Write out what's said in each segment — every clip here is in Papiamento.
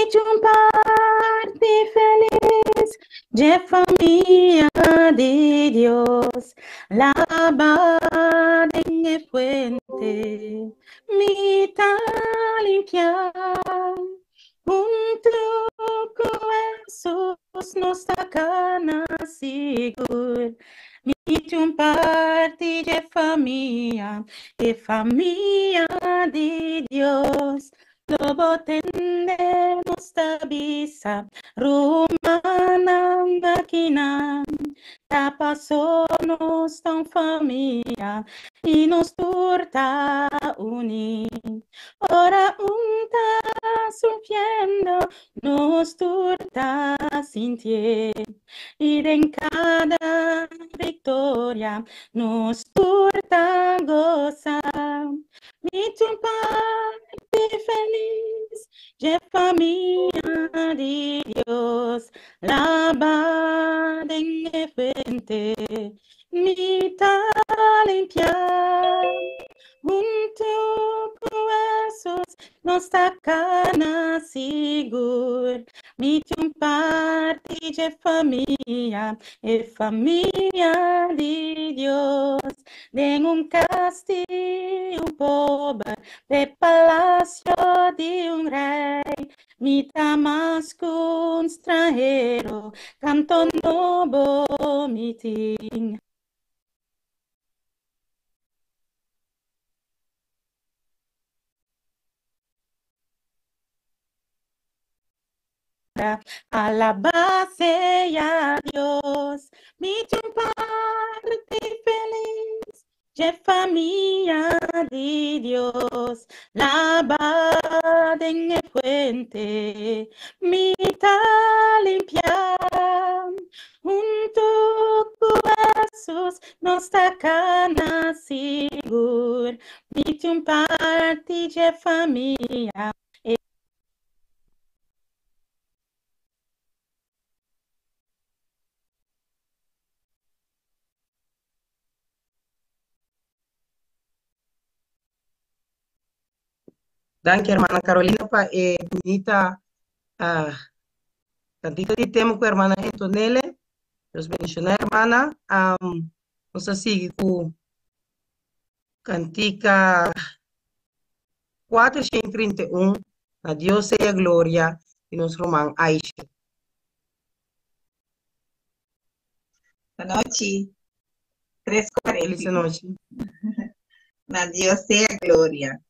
Mi un parti felis dje famia di Dios. Laba den e fuente, mi ta limpia. Huntu ku Jesus nos ta kana sigur. Mi un parti dje famia, e famia di Dios. Lo bo tende nos ta bisa, rumannan akinan. Ta paso nos ta un famia i nos tur ta uní. Ora un ta sufriendo, nos tur ta sintié. I den kada viktoria, nos tur ta gosa. Mi ta un parti felis dje famia di Dios. Laba den e fuente, mi ta limpia. Huntu ku Jesus nos ta kana sigur. Mi ta un parti dje famia, e famia di Dios. Den un kas di un pober, den palasio di un rei, mi ta mas ku un stranhero, kanto nobo mi tin. Alabá sea Dios, mi ta un parti felis dje famia di Dios. Laba den e fuente, mi ta limpia. Huntu ku Jesus nos ta kana sigur. Mi ta un parti dje famia. Danki hermana Carolina pa e bunita uh, cantita di tema ku hermana Antonelle. Dios bendiciona hermana. Um, nos a sigui ku cantica 431, Na Dios sea gloria di nos ruman Aisha. Anochi, 3:40. Feliz nochi. Na Dios sea gloria.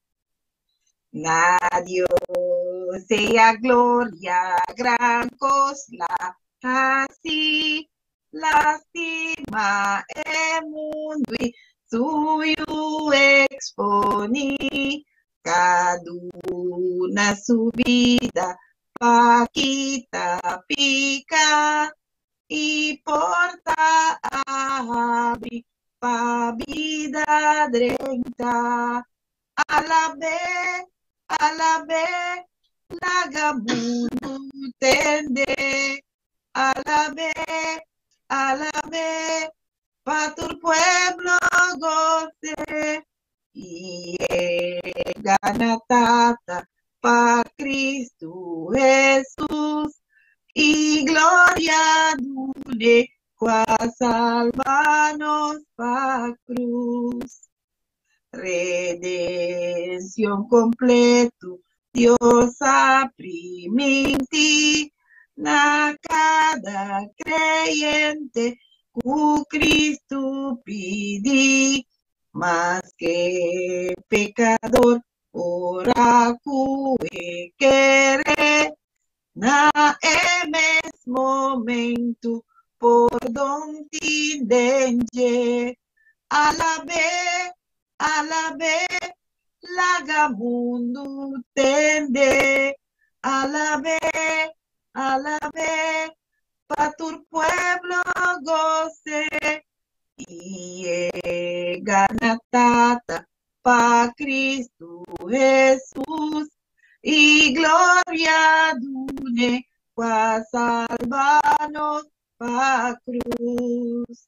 Na Dios sea gloria, gran cos la haci. Lastima e mundu i su yu exponí. Ka duna su bida pa kita piká i porta a habri pa bida drenta. Alab'é, alab'é, laga mundu tende. Alab'é, alab'é, pa tur pueblo gos'é. I yega na Tata pa Cristo Hesus, i gloria dun'é ku a salba nos pa cruz. Redención completo Dios a primintí na cada creyente ku Cristo pidi. Maske pecador ora ku e kere, na e mes momento pordon tin den dje. Alab'é, alab'é, laga mundu tende. Alab'é, alab'é, pa tur pueblo gos'é. I yega na Tata pa Cristo Hesus, i gloria dun'é ku a salba nos pa cruz.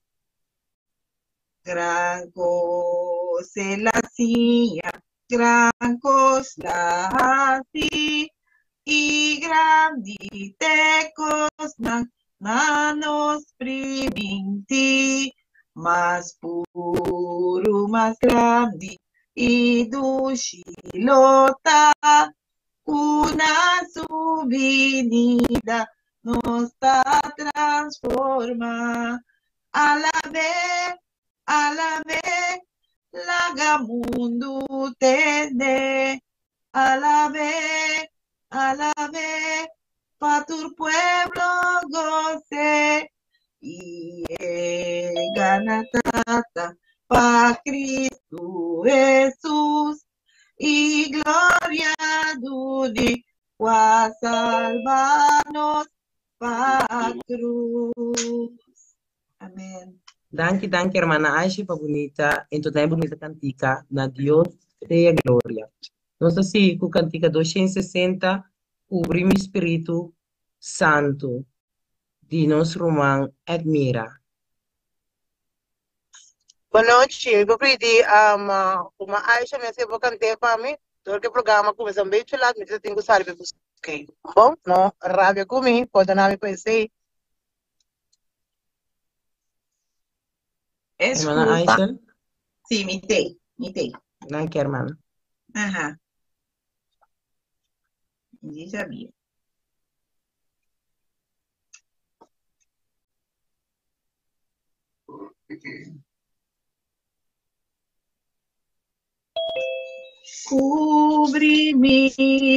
Gran cos el a siña, gran cos la haci. I grandi te kosnan na nos primintí, mas puru, mas grandi i dushi lo ta, ku na su binida nos ta transformá. Alab'é, alab'é, laga mundu tende. Alab'é, alab'é, pa tur pueblo gos'é. I yega na Tata pa Cristo Hesus, i gloria dun'é ku a salba nos pa cruz. Amen. Danki, danki hermana Aisha pa bunita entoná e bunita kantika Na Dios sea gloria. Nos ta sigui ku kantika 260 Kubri mi spiritu santu di nos ruman Edmira. Bonochi, mi por pidi Uma Aisha mester por kant'é pa mi, dor ku e programa kuminsá un bechi lat mi ta tin ku sali pa busk'é. Bon, no rabia ku mi, pordona mi pa esei. Hermana Escuta. Aisha, Sí, mi te, mi te. danki hermana. Ajá. Mi sabía. Kubri mi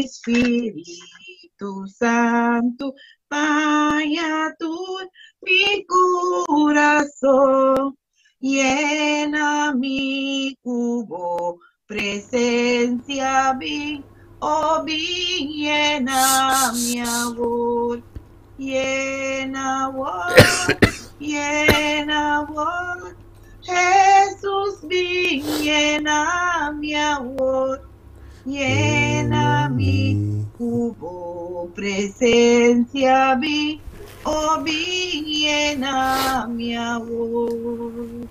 Spiritu Santu, baña tur mi kurason, yena mi ku bo presensia bin, o bin yena mi awor, yena awor, yena awor. Hesus bin yena mi awor, yena mi ku bo presensia bin, o bin yena mi awor.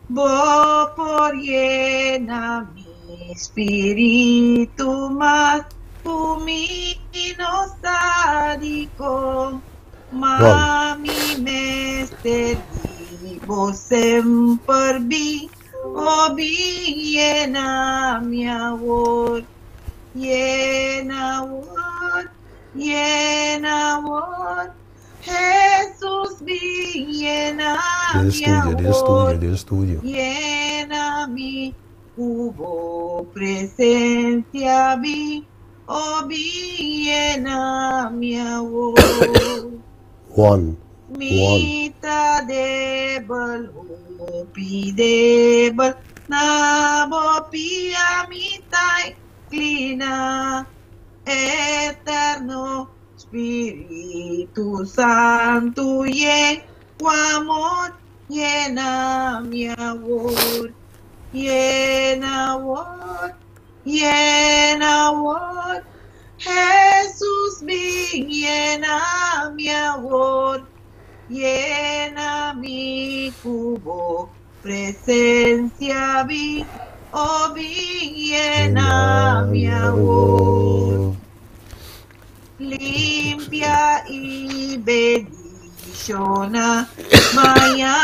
Bo por yena mi spiritu mas ku mi no sa dikon. Ma mi mester di bo semper bin, o bin yena mi awor. Yena awor, yena awor, Hesus bin yena Den mi studio, den awor. studio, den studio. Yena mi ku bo presensia bin, o bin yena mi awor. One, one. Mi ta debel, hopi debel, na bo pia mi ta inklina. Eterno Spiritu Santu, yen ku amor, yena mi awor. Yena awor, yena awor, Hesus bin yena mi awor. Yena mi ku bo presensia bin, o bin yena mi awor. Limpia i bendishona maña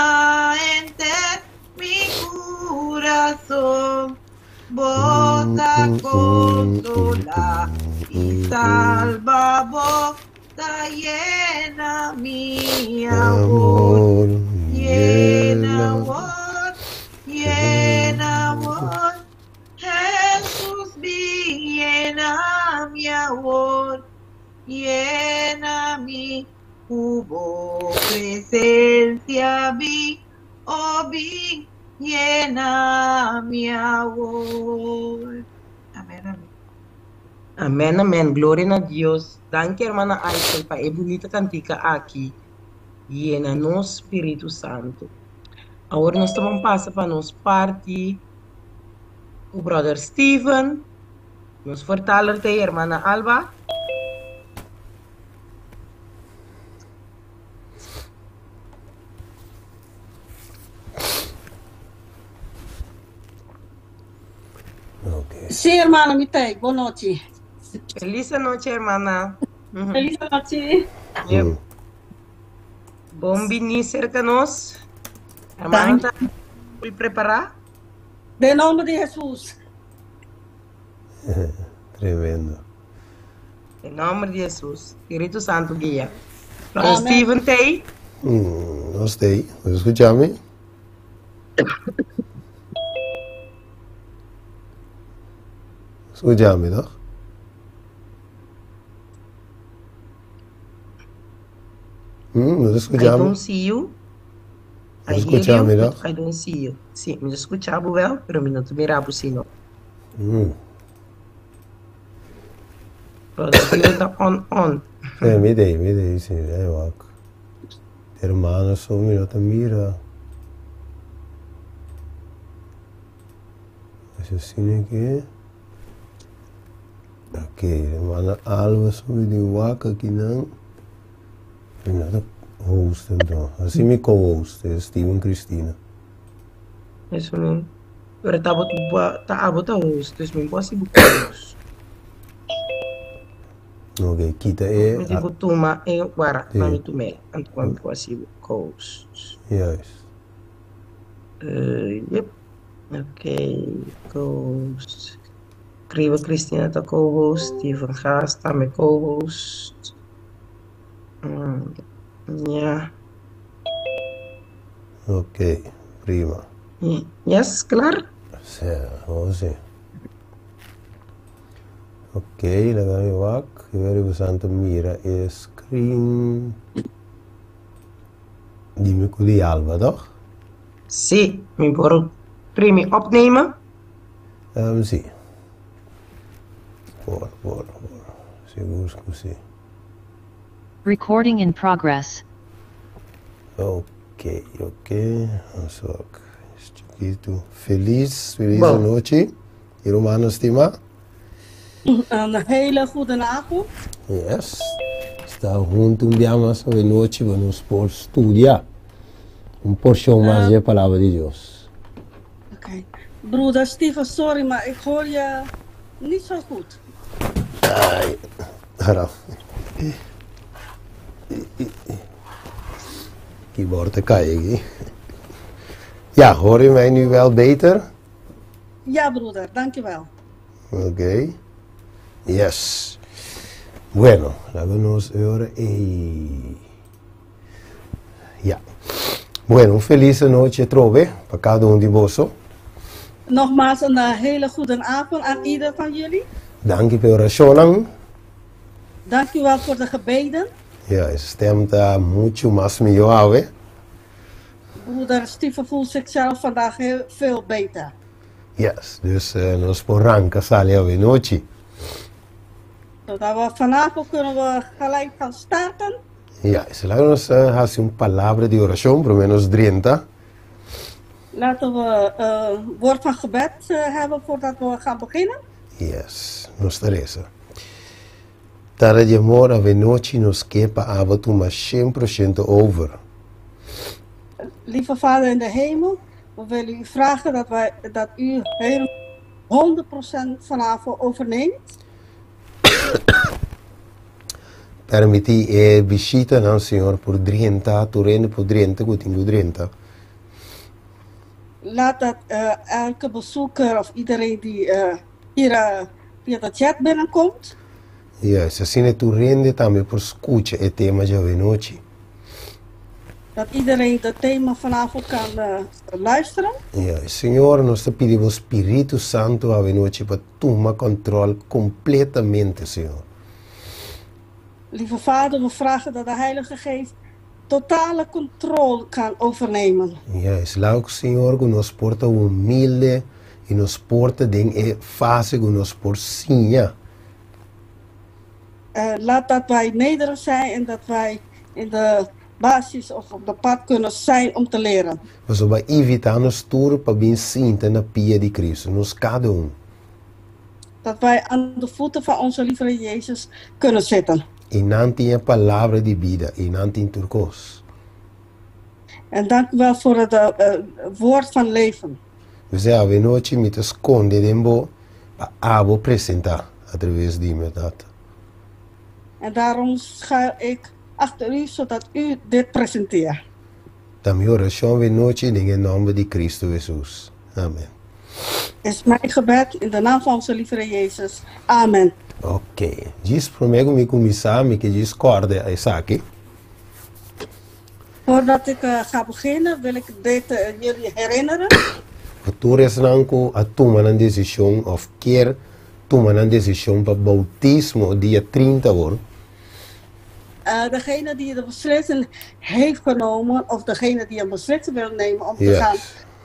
henter mi kurason. Bo ta konsolá i salba, bo ta yena mi awor. Yena awor, yena awor, Hesus bin yena mi awor. Yena mi ku bo presensia bin, o bin yena mi awor. Amen, amen. Amen, amen. Gloria na Dios. Danki hermana Aisel pa e bunita kantika aki. Yena nos Spiritu Santu. Awor nos ta ban pasa pa nos parti ku brother Steven. Nos vertaler ta e hermana Alba. Okay. Sí, hermano, mi ta. Bon nochi. Felis anochi, hermana. Felis anochi. Yep. Bon bini serka nos. Hermana ta full prepará? Den nomber di Hesus. Tremendo. Den nomber di Hesus. Spiritu Santu guia. Brother Steven tei? Nos tei. Bo ta skucha mi? Skucha mi toch? No ta skucha I mi? don't see you. No I ta hear skucha you, mi but toch? I don't see you. Sí, mi ta skucha bo wel, pero mi no ta mira bo si no. Brother Steven ta on on. Sí, mi tei, mi tei, sí. Ai wak. Hermano so mi no ta mira. Asesino ke. Ok, hermana Alba so mi di wak aki nan. Mi no ta host anto. Asi mi co-host, Steven Cristina. Eso mi. Pero ta ta abo ta host, dus mi por hasi bo co-host. Ok, kita e. Mi di bo tuma e wara, na mi tum'é. Anto mi por hasi bo co-host. Juist. Yep. Ok, co-host. Kriba Cristina ta co-host, Steven Gaas tambe co-host. Ja. Ok, prima. Yes, klaar? Sí, vamos zien. Ok, laga mi wak. Iwer bo santo mira e screen. Dime ku di Alba, toch? Sí, mi por primi opnemen. Sí. Por, por, por. Sigur ku sí. Recording in progress. Ok, ok. Ons wak. Is chikitu. Felis, felis Bon. anochi. Hermano stima. Een hele goede avond. Yes. Sta huntu un bia mas awe nochi pa nos por studia un porshon mas di e Palabra di Dios. Oké. Broeder Steven, sorry, maar ik hoor je niet zo goed. Ai, ara. Keyboard te kai aki. Ja, hoor je mij nu wel beter? Ja, broeder, dankjewel. Oké. Yes. Bueno, laga nos e ora ei. Ja. Bueno, un feliz anochi atrobe pa cada un di boso. Nogmaals een hele goede avond aan ieder van jullie. Danki pa e orashonnan. Dank u wel voor de gebeden. Ja, e stem ta mucho mas mihó awe. Broeder Steven voelt zichzelf vandaag heel veel beter. Yes, dus nos por ranka sali awe nochi. Zodat we vanavond kunnen we gelijk gaan starten. Ja, is laga nos hasi un palabra di orashon prome nos drenta. Laten we een woord van gebed hebben voordat we gaan beginnen. Yes, nos ta resa. Tata di amor, awe nochi nos ke pa abo tuma shen por shento over. Lieve Vader in de hemel, we willen u vragen dat, wij, dat u helemaal 100% vanavond overneemt. Permití e bishitanan, Señor, por drenta, tur hende por drenta ku tin ku drenta. Laat dat elke bezoeker of iedereen die hier via de chat binnenkomt. Juist, asina tur hende tambe por skucha e tema djawe nochi. Dat iedereen het thema vanavond kan luisteren. Juist, Señor, nos ta pidi bo Spiritu Santu awe nochi pa tuma control completamente, Señor. Lieve Vader, we vragen dat de Heilige Geest totale controle kan overnemen. Juist, laga, Señor, ku nos por ta humilde i nos por ta den e fase ku nos por siña. Laat dat wij nederig zijn en dat wij in de basis of op de pad kunnen zijn om te leren. Pasobra bo a invitá nos tur pa bin sinta na pia di Kristu, nos kada un. Dat wij aan de voeten van onze lieve Jezus kunnen zitten. Einan tin e palabra di bida, einan tin tur kos. En dank u wel voor het woord van leven. P'esei, awe nochi mi ta skonde den bo, pa abo presentá. A traves di mi, Tata. En daarom schuil ik achter u, zodat u dit presenteert. Ta mi orashon awe nochi den e nòmber di Kristu Hesus. Amen. Is mijn gebed in de naam van onze lieve Heer Jezus. Amen. Ok. Djis promé ku mi kuminsá, mi ke djis kòrda esaki. Voordat ik ga beginnen, wil ik dit jullie herinneren. Pa tur esnan ku a tuma nan desishon òf kier tuma nan desishon pa boutismo dia 30 awor. Degene die de beslissing heeft genomen of degene die een beslissing wil nemen om te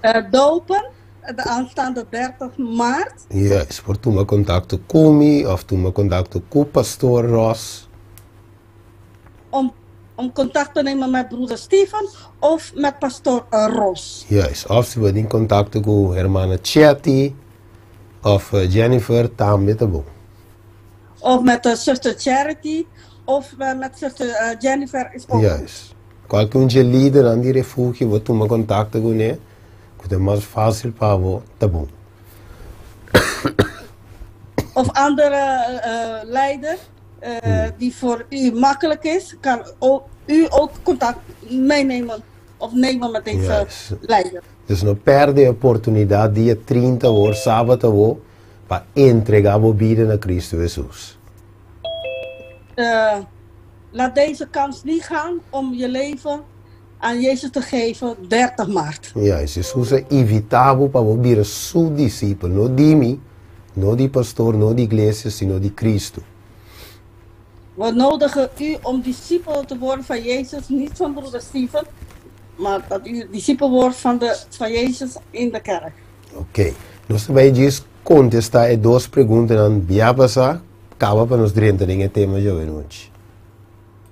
gaan dopen de aanstaande 30 maart. Juist, por tuma kontakto ku mi òf tuma kontakto ku Pastor Ross. Om contact te nemen met broeder Steven of met pastoor Ross. Juist, òf si bo tin kontakto ku hermana Chetty òf Jennifer tambe ta bon. Of met zuster Charity of met zuster Jennifer is ook goed. Juist. Kualke un dje lidernan di refugio bo tuma kontakto kuné, ku ta mas fásil pa bo, ta bon. Of andere leider die voor u makkelijk is, kan u ook contact meenemen of nemen met deze leider. Dus no pèrdè e oportunidat dia 30 awor, sabat awor, pa entregá bo bida na Kristu Hesus. Laat deze kans niet gaan om je leven aan Jezus te geven 30 maart. Juist, Hesus a invitá bo pa bo bira su disipel, no di mi, no di pastor, no di iglesia, sino di Kristu. We nodigen u om discipel te worden van Jezus, niet van broeder Steven, maar dat u discipel wordt van Jezus in de kerk. Ok, nos ta bai djis kontestá e dos preguntanan bia pasá, kaba pa nos drenta den e tema djawe nochi.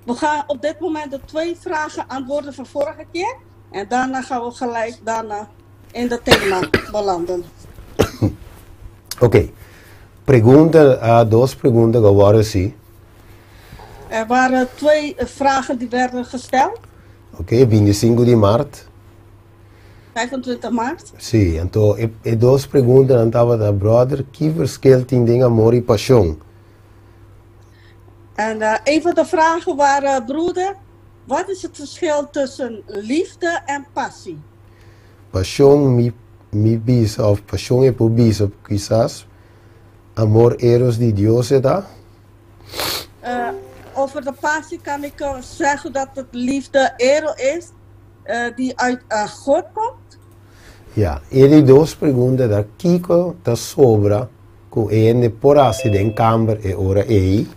We gaan op dit moment de twee vragen antwoorden van vorige keer. En daarna gaan we gelijk daarna in het thema belanden. Ok, pregunta, dos pregunta ku a wòrdu si. Er waren twee vragen die werden gesteld. Ok, 25 di mart. 25 maart. Sí, anto e dos preguntanan tabata, brother, ki verschil tin den amor i pashon? En een van de vragen waren, broeder, wat is het verschil tussen liefde en passie? Pashon mi bisa, òf pashon e por bisa, kisas, amor eros di Dios e ta. Over de passie kan ik zeggen dat het liefde eros is die uit God komt. Ja, e di dos pregunta ta kiko ta sobra ku e hende por hasi den kamber e ora ei?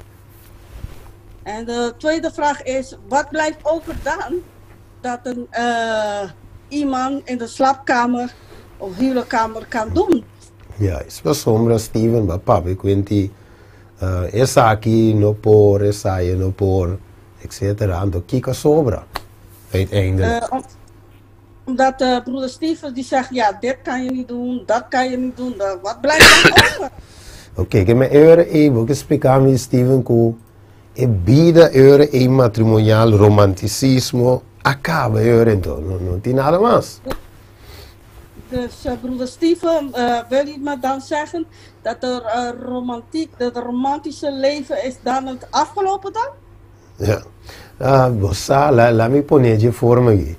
En de tweede vraag is, wat blijft over dan dat een iemand in de slaapkamer of huwelijkkamer kan doen? Ja, es pasobra Steven b'a papia kuenti esaki no por, esaya no por, etcétera. Anto kiko a sobra uiteindelijk? Omdat broeder Steven die zegt, ja, dit kan je niet doen, dat kan je niet doen. Wat blijft dan over? Ok, ke men e ora ei bo ke splika mi Steven ku e bida e ora ei matrimonial, romanticismo, a kaba e ora enton, no tin nada mas. Dus broeder Steven, wil je me dan zeggen dat er romantiek, dat het romantische leven is dan het afgelopen dan? Ja. Bo sa, la mi pone dje forma aki.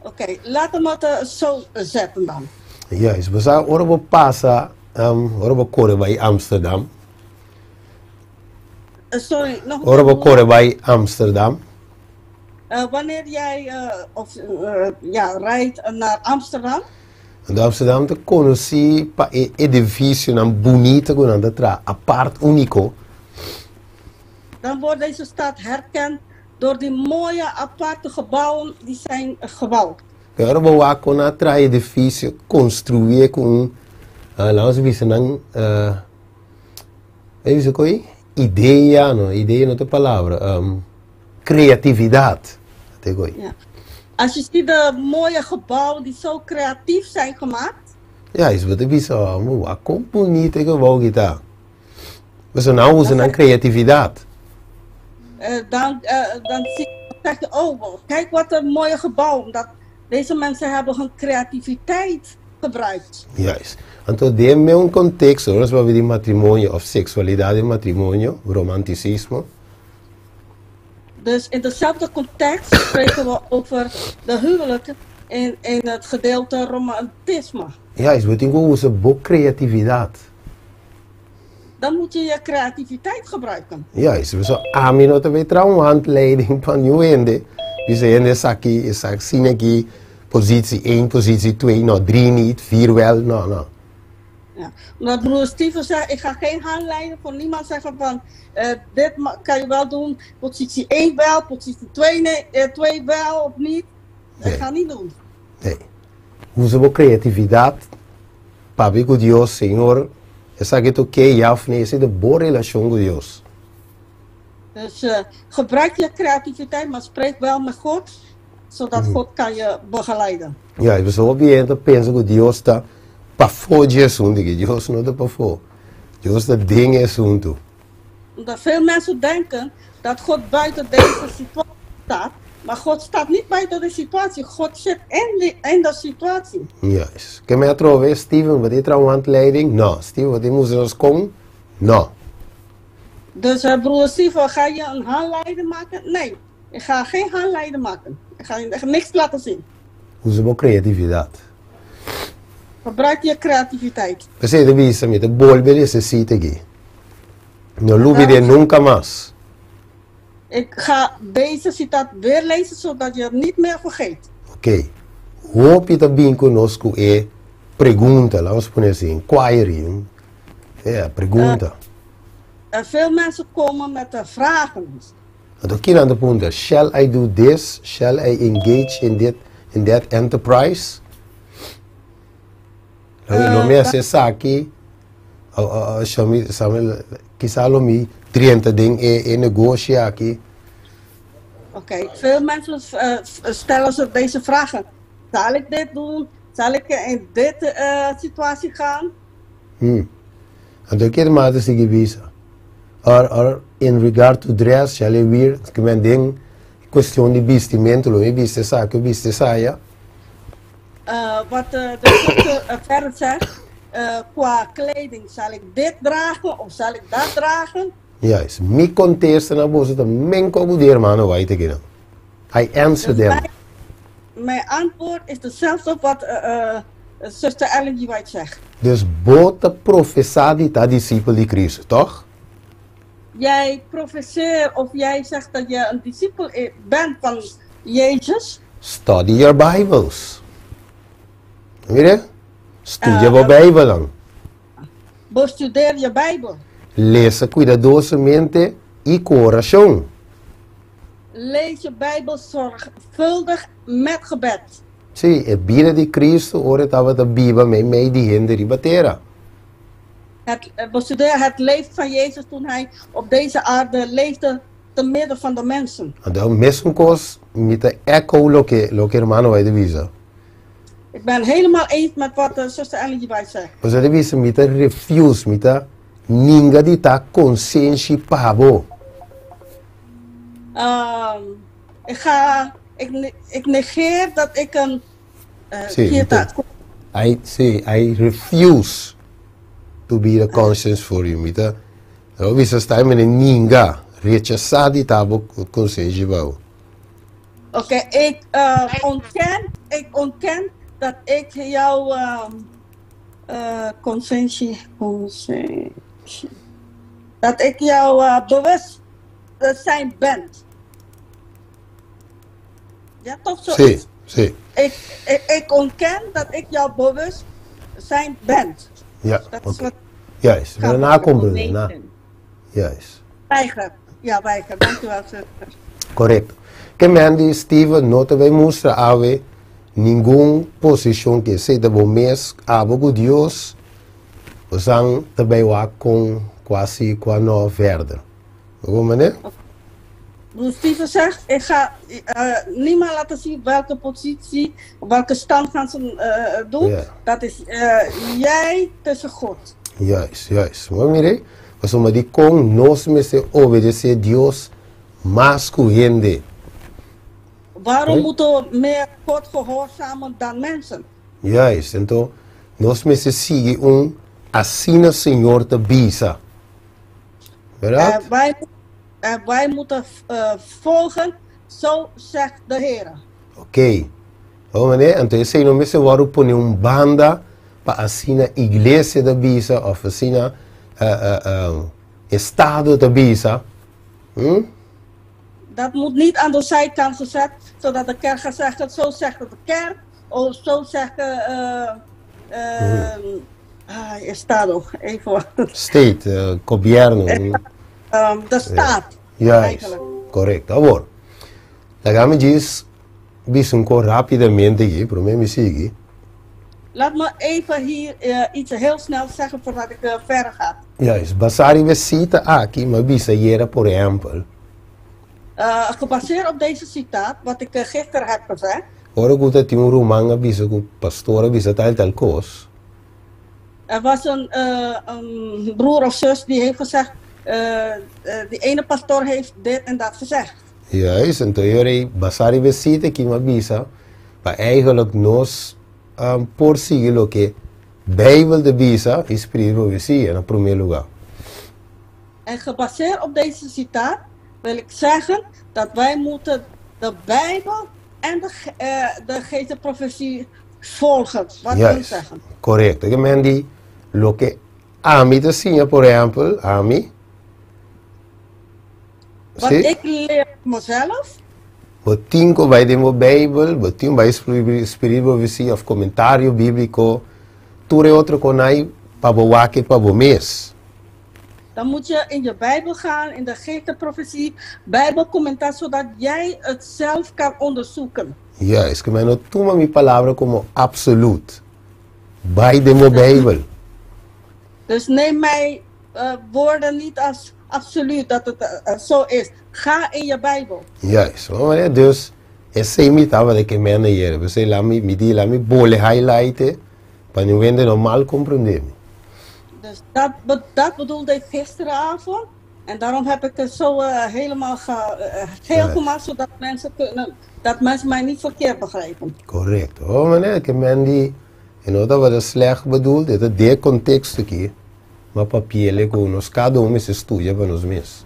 Oké, laat hem het zo zetten dan. Juist, bo sa, ora bo pasa, ora bo kore bai Amsterdam. Sorry, nog een Ora bo keer. kore bai Amsterdam. Wanneer jij of, ja, rijdt naar Amsterdam. Anto Amsterdam ta konosí pa e edifisionan bunita ku nan ta traha, apart, úniko. Dan wordt deze stad herkend door die mooie aparte gebouwen die zijn gebouwd. Pero ora bo wak kon nan a traha edifisio, konstruí ku un, laat ons bisa nan, e bisa koi? Idea, no, idea no ta e palabra, kreatividat, te koi. Ja. Als je ziet de mooie gebouwen die zo creatief zijn gemaakt. Ja, is bo ta bisa, oh, wak kon bunita e gebouw aki ta. Pasobra nan usa nan kreatividat. Dan zeg je, oh, kijk wat een mooie gebouw. Omdat deze mensen hebben hun creativiteit. Gebruikt. Juist. Anto den meun contexto, ora nos papia di matrimonio of sexualidad den matrimonio, romanticismo. Dus in dezelfde context spreken we over de huwelijk in, in het gedeelte romantisme. Juist, bo tin cu usa bo creatividad. Dan moet je je creativiteit gebruiken. Juist, pasobra ami no ta bay traha un handleiding pa niun hende, bisa hende esaki, esaki, asina aki, positie één, positie twee, no, drie niet, vier wel, no, no. Ja, omdat broer Steven zei, ik ga geen handleiding voor niemand zeggen van, dit kan je wel doen, positie 1 wel, positie 2, nee, 2 wel of niet. Dat Nee. ga ik niet doen. Nee. Usa bo creatividad, papia cu Dios, Señor, esaki ta oké, ja of nee, esei ta bo relacion cu Dios. Dus gebruik je creativiteit, maar spreek wel met God, zodat God kan je begeleiden. Ja, i pasobra hopi hende ta pensa cu Dios ta pafó dje asuntu aki. Dios no ta pafó. Dios ta den e asuntu. Omdat veel mensen denken dat God buiten deze situatie staat, maar God staat niet buiten de situatie. God zit in, die, in de situatie. Juist. Ke mi atrobe, Steven, bo tin traha un handleiding? No. Steven, bo tin mustra nos kon? No. Dus broer Steven, ga je een handleiding maken? Nee, ik ga geen handleiding maken. Ik ga je echt niks laten zien. Usa bo creatividad. Gebruik je creativiteit. P'esei ta bisa mi ta bolbe nesesita aki. No lubid'é nunca mas. Ik ga deze citaat weer lezen zodat je het niet meer vergeet. Ok. Hopi ta bin cu nos cu e pregunta, laat ons pone así, inquiry, un, ja, pregunta. Veel mensen komen met de vragen. Anto kinan ta puntra, Shall I do this? Shall I engage in dit, in that enterprise? Lo mi hasi esaki, kisa lo mi drenta den e negoshi aki. Oké, veel mensen stellen ze deze vragen. Zal ik dit doen? Zal ik in dit situatie gaan? Anto ke hermano ta sigui bisa? Or, or in regard to dress, shall I wear, ke men den cuestion di bistimento, lo mi bisti esaki o bisti esaya. Wat de zuster verder zegt, qua kleding, zal ik dit dragen of zal ik dat dragen? Juist. Mi contesta na boso ta men ko ku di hermano White akinan. I answer Dus them. Mijn antwoord is dezelfde wat zuster Ellen G. White zegt. Dus bo ta profesá di ta disipel di Cristo, tòg? Jij profeseert of jij zegt dat je een discipel bent van Jezus. Study your Bibles. Mire? Studia bo Bijbelnan. Bestudeer je Bijbel. Lesa kuidadosamente i ku orashon. Lees je Bijbel zorgvuldig met gebed. Sí, e bida di Cristo ora e tabata biba meimei di hende riba tera. Het, bestudeer het leven van Jezus toen hij op deze aarde leefde te midden van de mensen. Anto mesun kos mi ta echo loke loke hermano White ta bisa. Ik ben helemaal eens met wat zuster Ellen G. White zegt. Pasobra e ta bisa mi ta refuse, mi ta ninga di ta konsenshi pa bo. Ik ga, ik, ik negeer dat ik een Sí, mi ta, I, sí, I refuse to be the conscience for you. Mi ta, lo bisa sta mene ninga, rechasá di ta bo konsenshi pa bo. Oké, ik ontken, ik ontken dat ik jouw conscientie, conscientie, dat ik jouw bewust zijn ben. Ja, toch zo? Sí, sí. Ik ontken dat ik jouw bewust zijn ben. Ja, Dat is oké. wat Juist, Kan pero na comprende, na. Weten. Juist. Weiger. Ja, weiger. Dank u wel, zuster. Correcto. Ke men di Steven no ta bay mustra awe ningun posicion ke esey ta bo mes abo cu Dios bosan ta bay wak con cua si cua no verder. Bo comprende? Broer Steven zegt, ik ga niemand laten zien welke positie, welke stand gaan ze doen. Dat is jij tussen God. Juist, juist. Bo mira? Pasobra dikon nos mester obedesé Dios mas ku hende? Waarom moeten we meer God gehoorzamen dan mensen? Juist. Anto, Nos mester sigui un asina Señor ta bisa. Berdat? Wij moeten volgen, zo zegt de Heer. Ok. Oh, meneer, anto esei no mester wòrdu pone un banda pa asina iglesia ta bisa òf asina estado ta bisa. Dat moet niet aan de zijkant gezet, zodat de kerk gaat zeggen, zo zegt de kerk, of zo zegt de estado. Even wachten. State, gobierno. De staat, Juist, eigenlijk. Correcto. Awor, laga mi djis bisa un ko rapidamente aki, prome mi sigui. Laat me even hier iets heel snel zeggen voordat ik verder ga. Juist, basá riba e sita aki, mi a bisa ayera por ehempel. Gebaseerd op deze citaat, wat ik gisteren heb gezegd. Ora ku ta tin un ruman a bisa ku pastor a bisa tal tal kos. Er was een broer of zus die heeft gezegd, die ene pastoor heeft dit en dat gezegd. Juist, anto e ora ei basá riba e sita aki mi a bisa pa eigenlijk nos por sigui loke Bijbel ta bisa i Spiritu di Profesia na promé lugá. En gebaseerd op deze citaat wil ik zeggen dat wij moeten de Bijbel en de geest de profetie volgen. Wat wil zeggen. Correcto. Ke men di loke ami ta siña, por ehempel, ami. Wat Sí? ik leer mezelf. Bo tin ku bai den bo Bijbel, bo tin bai spiritu profesia of komentario bíbliko, tur e otro konai pa bo wak e pa bo mes. Dan moet je in je Bijbel gaan, in de geest de profetie, Bijbelcommentaar, zodat jij het zelf kan onderzoeken. Juist, ke men no tuma mi palabra komo absoluut. Bai den bo Bijbel. Dus neem mijn woorden niet als absoluut dat het zo is. Ga in je Bijbel. Juist, bo manera dus esei mi tabata ke men ayer. P'esei la mi, mi di la mi bole highlight e pa niun hende no mal komprende mi. Dus dat bedoelde ik gisteravond. En daarom heb ik het zo helemaal geel gemaakt, zodat mensen kunnen, dat mensen mij niet verkeerd begrijpen. Correcto. Oh, meneer, ke men di, e no tabata slecht bedoeld, e ta den contexto aki, ma papiele ku nos kada un mester studia pa nos mes.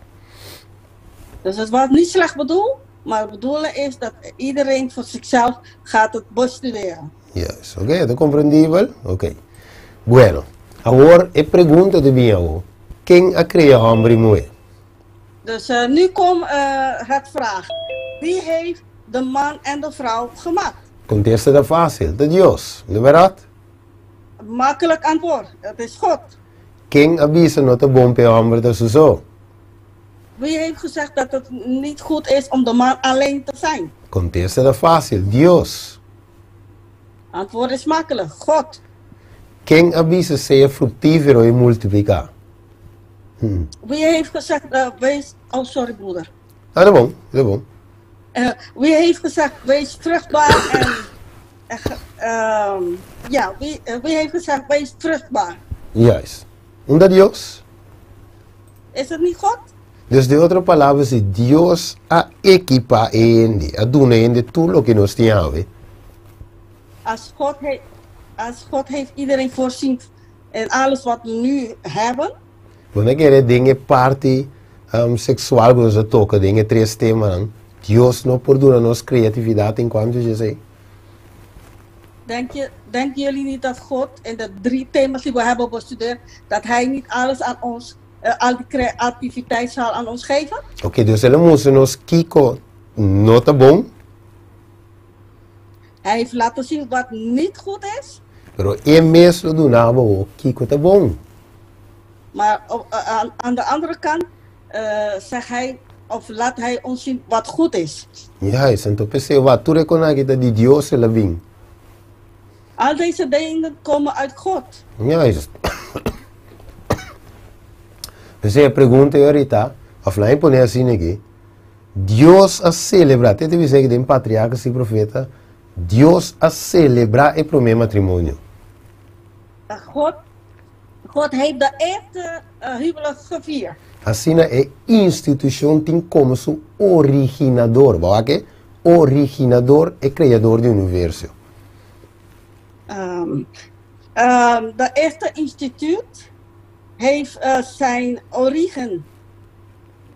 Dus het was niet slecht bedoeld, maar het bedoelen is dat iedereen voor zichzelf gaat het bestuderen. Juist, oké, okay, ta comprendibel? Oké. Okay. Bueno, awor e pregunta ta bin awo, ken a krea homber i muhé? Dus nu komt het vraag, wie heeft de man en de vrouw gemaakt? Kontesta ta fásil, ta Dios, no bèrdat? Makkelijk antwoord, het is God. Ken a bisa no ta bon pa e hòmber ta su so? Wie heeft gezegd dat het niet goed is om de man alleen te zijn? Kontesta ta fásil, Dios. Antwoord is makkelijk, God. Ken a bisa sea fruktífero i multipliká? Wie heeft gezegd, wees... Oh, sorry, broeder. Ah, ta bon, ta bon. Wie heeft gezegd, wees vruchtbaar en ja, wie heeft gezegd, wees vruchtbaar? Juist. Unda Dios? Is het niet God? Dus den otro palabra si Dios a ekipá e hende, a duna e hende tur loke nos tin awe. Als God heeft iedereen voorzien in alles wat we nu hebben. Bo na kere den e parti seksual ku nos a toka den e tres temanan, Dios no por duna nos kreatividat en kuantu dje esei? Denk je, denken jullie niet dat God in de drie thema's die we hebben bestudeerd, dat Hij niet alles aan ons, al die creativiteit zal aan ons geven? Oké, dus el a mustra nos kiko no ta bon. Hij heeft laten zien wat niet goed is. Pero e mes lo duna bo awor kiko ta bon. Maar aan de andere kant zegt hij, of laat hij ons zien wat goed is. Juist, anto p'esei wak tur e konaki ta di Dios el a bin. Al deze dingen komen uit God. Juist. P'esei e pregunta e ora ta, of laat mi pone asina aki, Dios a celebra, te ta bisa aki den Patriarcas y Profeta, Dios a celebra e prome matrimonio. God heeft de eerste huwelijk gevierd. Asina e institucion tin como su originador, bo wak e? Originador, e creador di universo. De eerste instituut heeft zijn origine.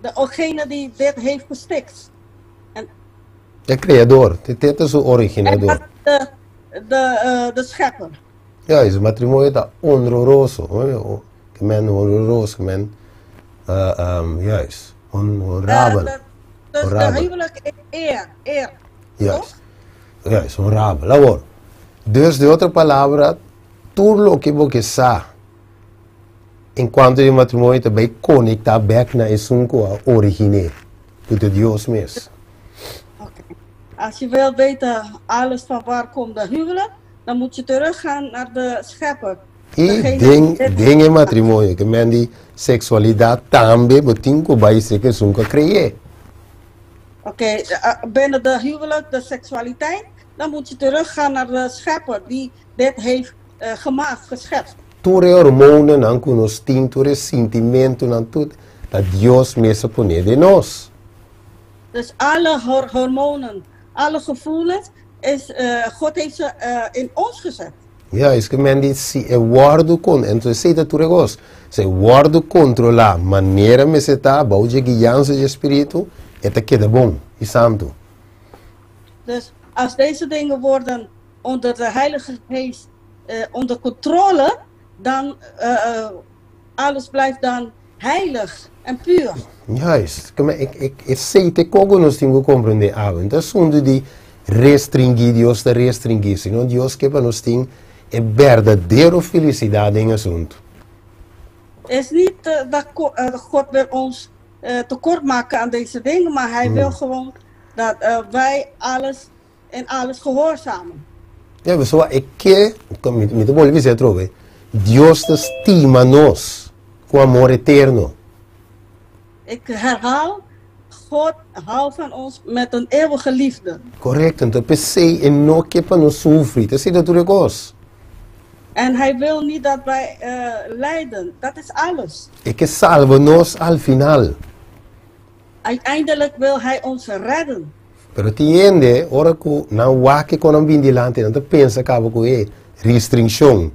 Degene die dit heeft gesticht. En, E kreador, te ta su originador. En de schepper. Juist, matrimonio ta honroso. Ke men honroso, ke men, juist, honrabel. Dus de huwelijk is eer, eer. Juist, juist, honrabel. Awor, dus di otro palabra, tur loke bo ke sa en cuanto di matrimonio ta bay conecta bek na esun cu a originé, cu ta Dios mes. Oké. Als je wil weten alles van waar komt de huwelijk, dan moet je teruggaan naar de schepper. I den den e matrimonio, ke men di seksualidat tambe bo tin ku bai seka esun ku a kre'é. Oké, binnen de huwelijk, de seksualiteit, dan moet je teruggaan naar de schepper die dit heeft gemaakt, geschept. Tur e hormonanan ku nos tin, tur e sintimentunan, tur ta Dios mes a pone den nos. Dus alle hormonen, alle gevoelens, is, God heeft ze in ons gezet. Ja, es ke men di si e wòrdu kon, enton esei ta tur e kos, si e wòrdu kontrolá manera mester ta bou dje guiansa dje Spiritu, e ta keda bon i santu. Dus als deze dingen worden onder de Heilige Geest onder controle, dan alles blijft dan heilig en puur. Juist. Ke men, e, e, esei ta e kos ku nos tin ku komprendé awe. No ta asuntu di restringí, Dios ta restringí, sino Dios ke pa nos tin e berdadero felisidat den asuntu. Is niet dat God wil ons tekort maken aan deze dingen, maar hij wil gewoon dat wij alles en alles gehoorzamen. Ja, pasobra e ke, mi, mi ta bolbe bisa atrobe, Dios ta stima nos ku amor eterno. Ik herhaal, God houdt van ons met een eeuwige liefde. Korekto, anto p'esei e no ke pa nos sufri, ta asina tur e kos. En hij wil niet dat wij lijden, dat is alles. E ke salba nos al final. Uiteindelijk wil hij ons redden. Pero tin hende, ora ku nan wak e kon nan bin dilanti, nan ta pensa kaba ku e restringshon.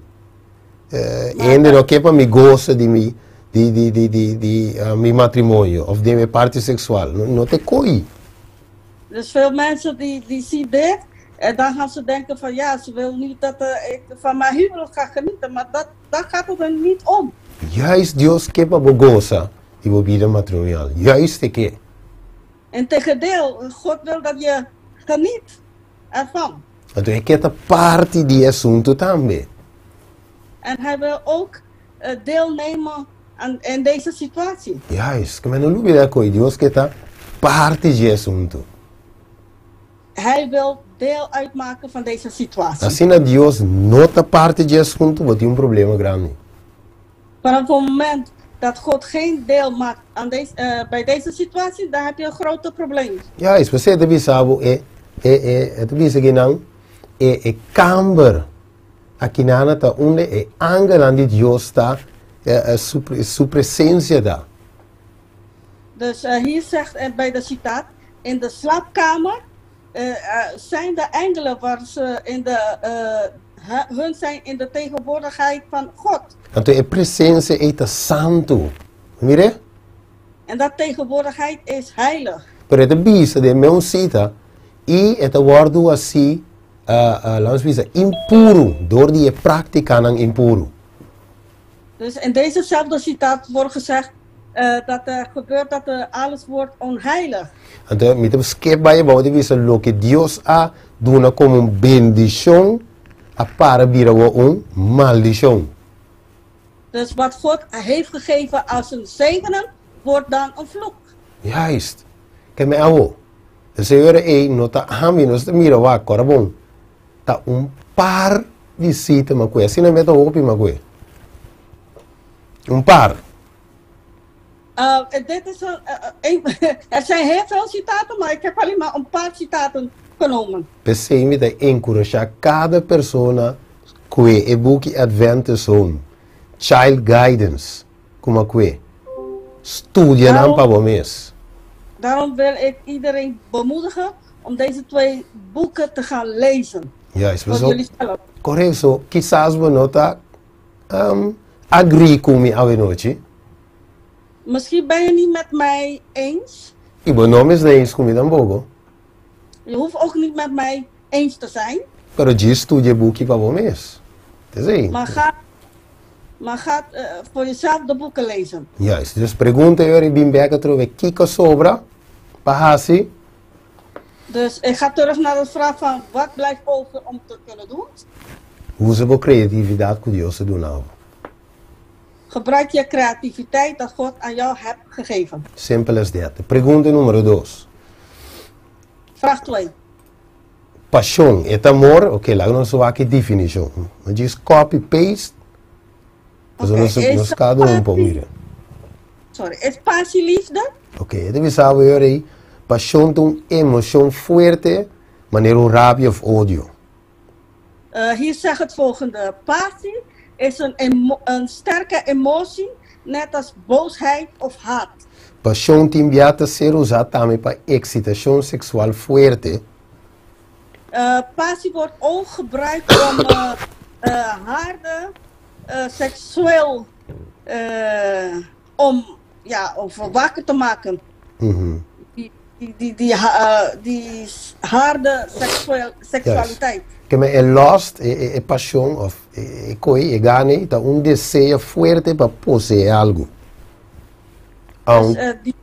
Hende no ke pa mi gosa di mi di di di di di mi matrimonio of den mi parti seksual. No no ta e koi. Dus veel mensen die die zien dit en dan gaan ze denken van ja, ze wil niet dat ik van mijn huwelijk ga genieten, maar dat daar gaat het er niet om. Juist Dios ke pa bo gosa di bo bida matrimonial. Juist e ke. Integendeel, God wil dat je geniet ervan. Anto e ke ta parti di e asuntu tambe. En hij wil ook deelnemen aan in deze situatie. Juist, ke men no lubida koe Dios ke ta parti dje asuntu. Hij wil deel uitmaken van deze situatie. Asina Dios no ta parti dje asuntu, bo tin un problema grandi. Vanaf het moment dat God geen deel maakt aan deze, bij deze situatie, dan heb je een grote probleem. Juist, p'esei e ta bisa bo e, e, e, e ta bisa kinan e, e kamber akinana ta unda e angelnan di Dios ta, e, su, su presencia ta. Dus hier zegt bij de citaat, in de slaapkamer zijn de engelen waar ze in de, hun zijn in de tegenwoordigheid van God. Anto e presencia ei ta santu. Mir'é? En dat tegenwoordigheid is heilig. Pero e ta bisa den meun sita, i e ta wòrdu hasí, laat nos bisa, impuru dor di e práktikanan impuru. Dus in dezezelfde citaat wordt gezegd dat er gebeurt dat er alles wordt onheilig. Anto mi ta skip bai abou di bisa loke Dios a duna komo un bendishon a para bira awor un maldishon. Dus wat God heeft gegeven als een zegenen wordt dan een vloek. Juist. Ke me awo. E señora ei no ta ami nos ta mira wak kora bon. Ta un par di sita ma kue. Asina mi ta hopi ma kue. Un par. Dit is een, een, er zijn heel veel citaten, maar ik heb alleen maar een paar citaten genomen. P'esei mi ta enkurashá kada persona kue e buki Adventist Home, Child Guidance, kuma kue. Studia nan pa bo mes. Daarom wil ik iedereen bemoedigen om deze twee boeken te gaan lezen. Juist, Voor so, jullie zelf. Correcto, so, kisas bo no ta agree ku mi awe nochi. Misschien ben je niet met mij eens. I bo no mester eens ku mi tampoko. Je hoeft ook niet met mij eens te zijn. Pero djis studia e buki pa bo mes. T'esei. Maar gaat voor jezelf de boeken lezen. Juist. Dus pregunta e ora i bin bek atrobe kiko sobra pa hasi. Dus ik ga terug naar de vraag van wat blijft over om te kunnen doen. Usa bo kreatividat ku Dios a duna bo. Gebruik je creativiteit dat God aan jou hebt gegeven. Simpel as dat. Pregunta numero dos. Vraag 2. Pashon, e ta amor? Ok, laga nos wak e definishon. No djis copy paste. Pasobra Ok, nos is nos kada un por mira. Sorry, is passie liefde? Ok, e ta bisa bo ora ei, pashon ta un emoshon fuerte manera un rabia of odio. Hier zegt het volgende. Passie is een sterke emotie, net als boosheid of haat. Pashon tin bia ta ser usá tambe pa eksitashon seksual fuerte. Passie wordt ook gebruikt om harde seksueel om, ja, om wakker te maken. Die harde seksualiteit. Ke men e lust, e pashon, of e koi, e gana, ta un deseo fuerte pa poseé algu. Dus, die,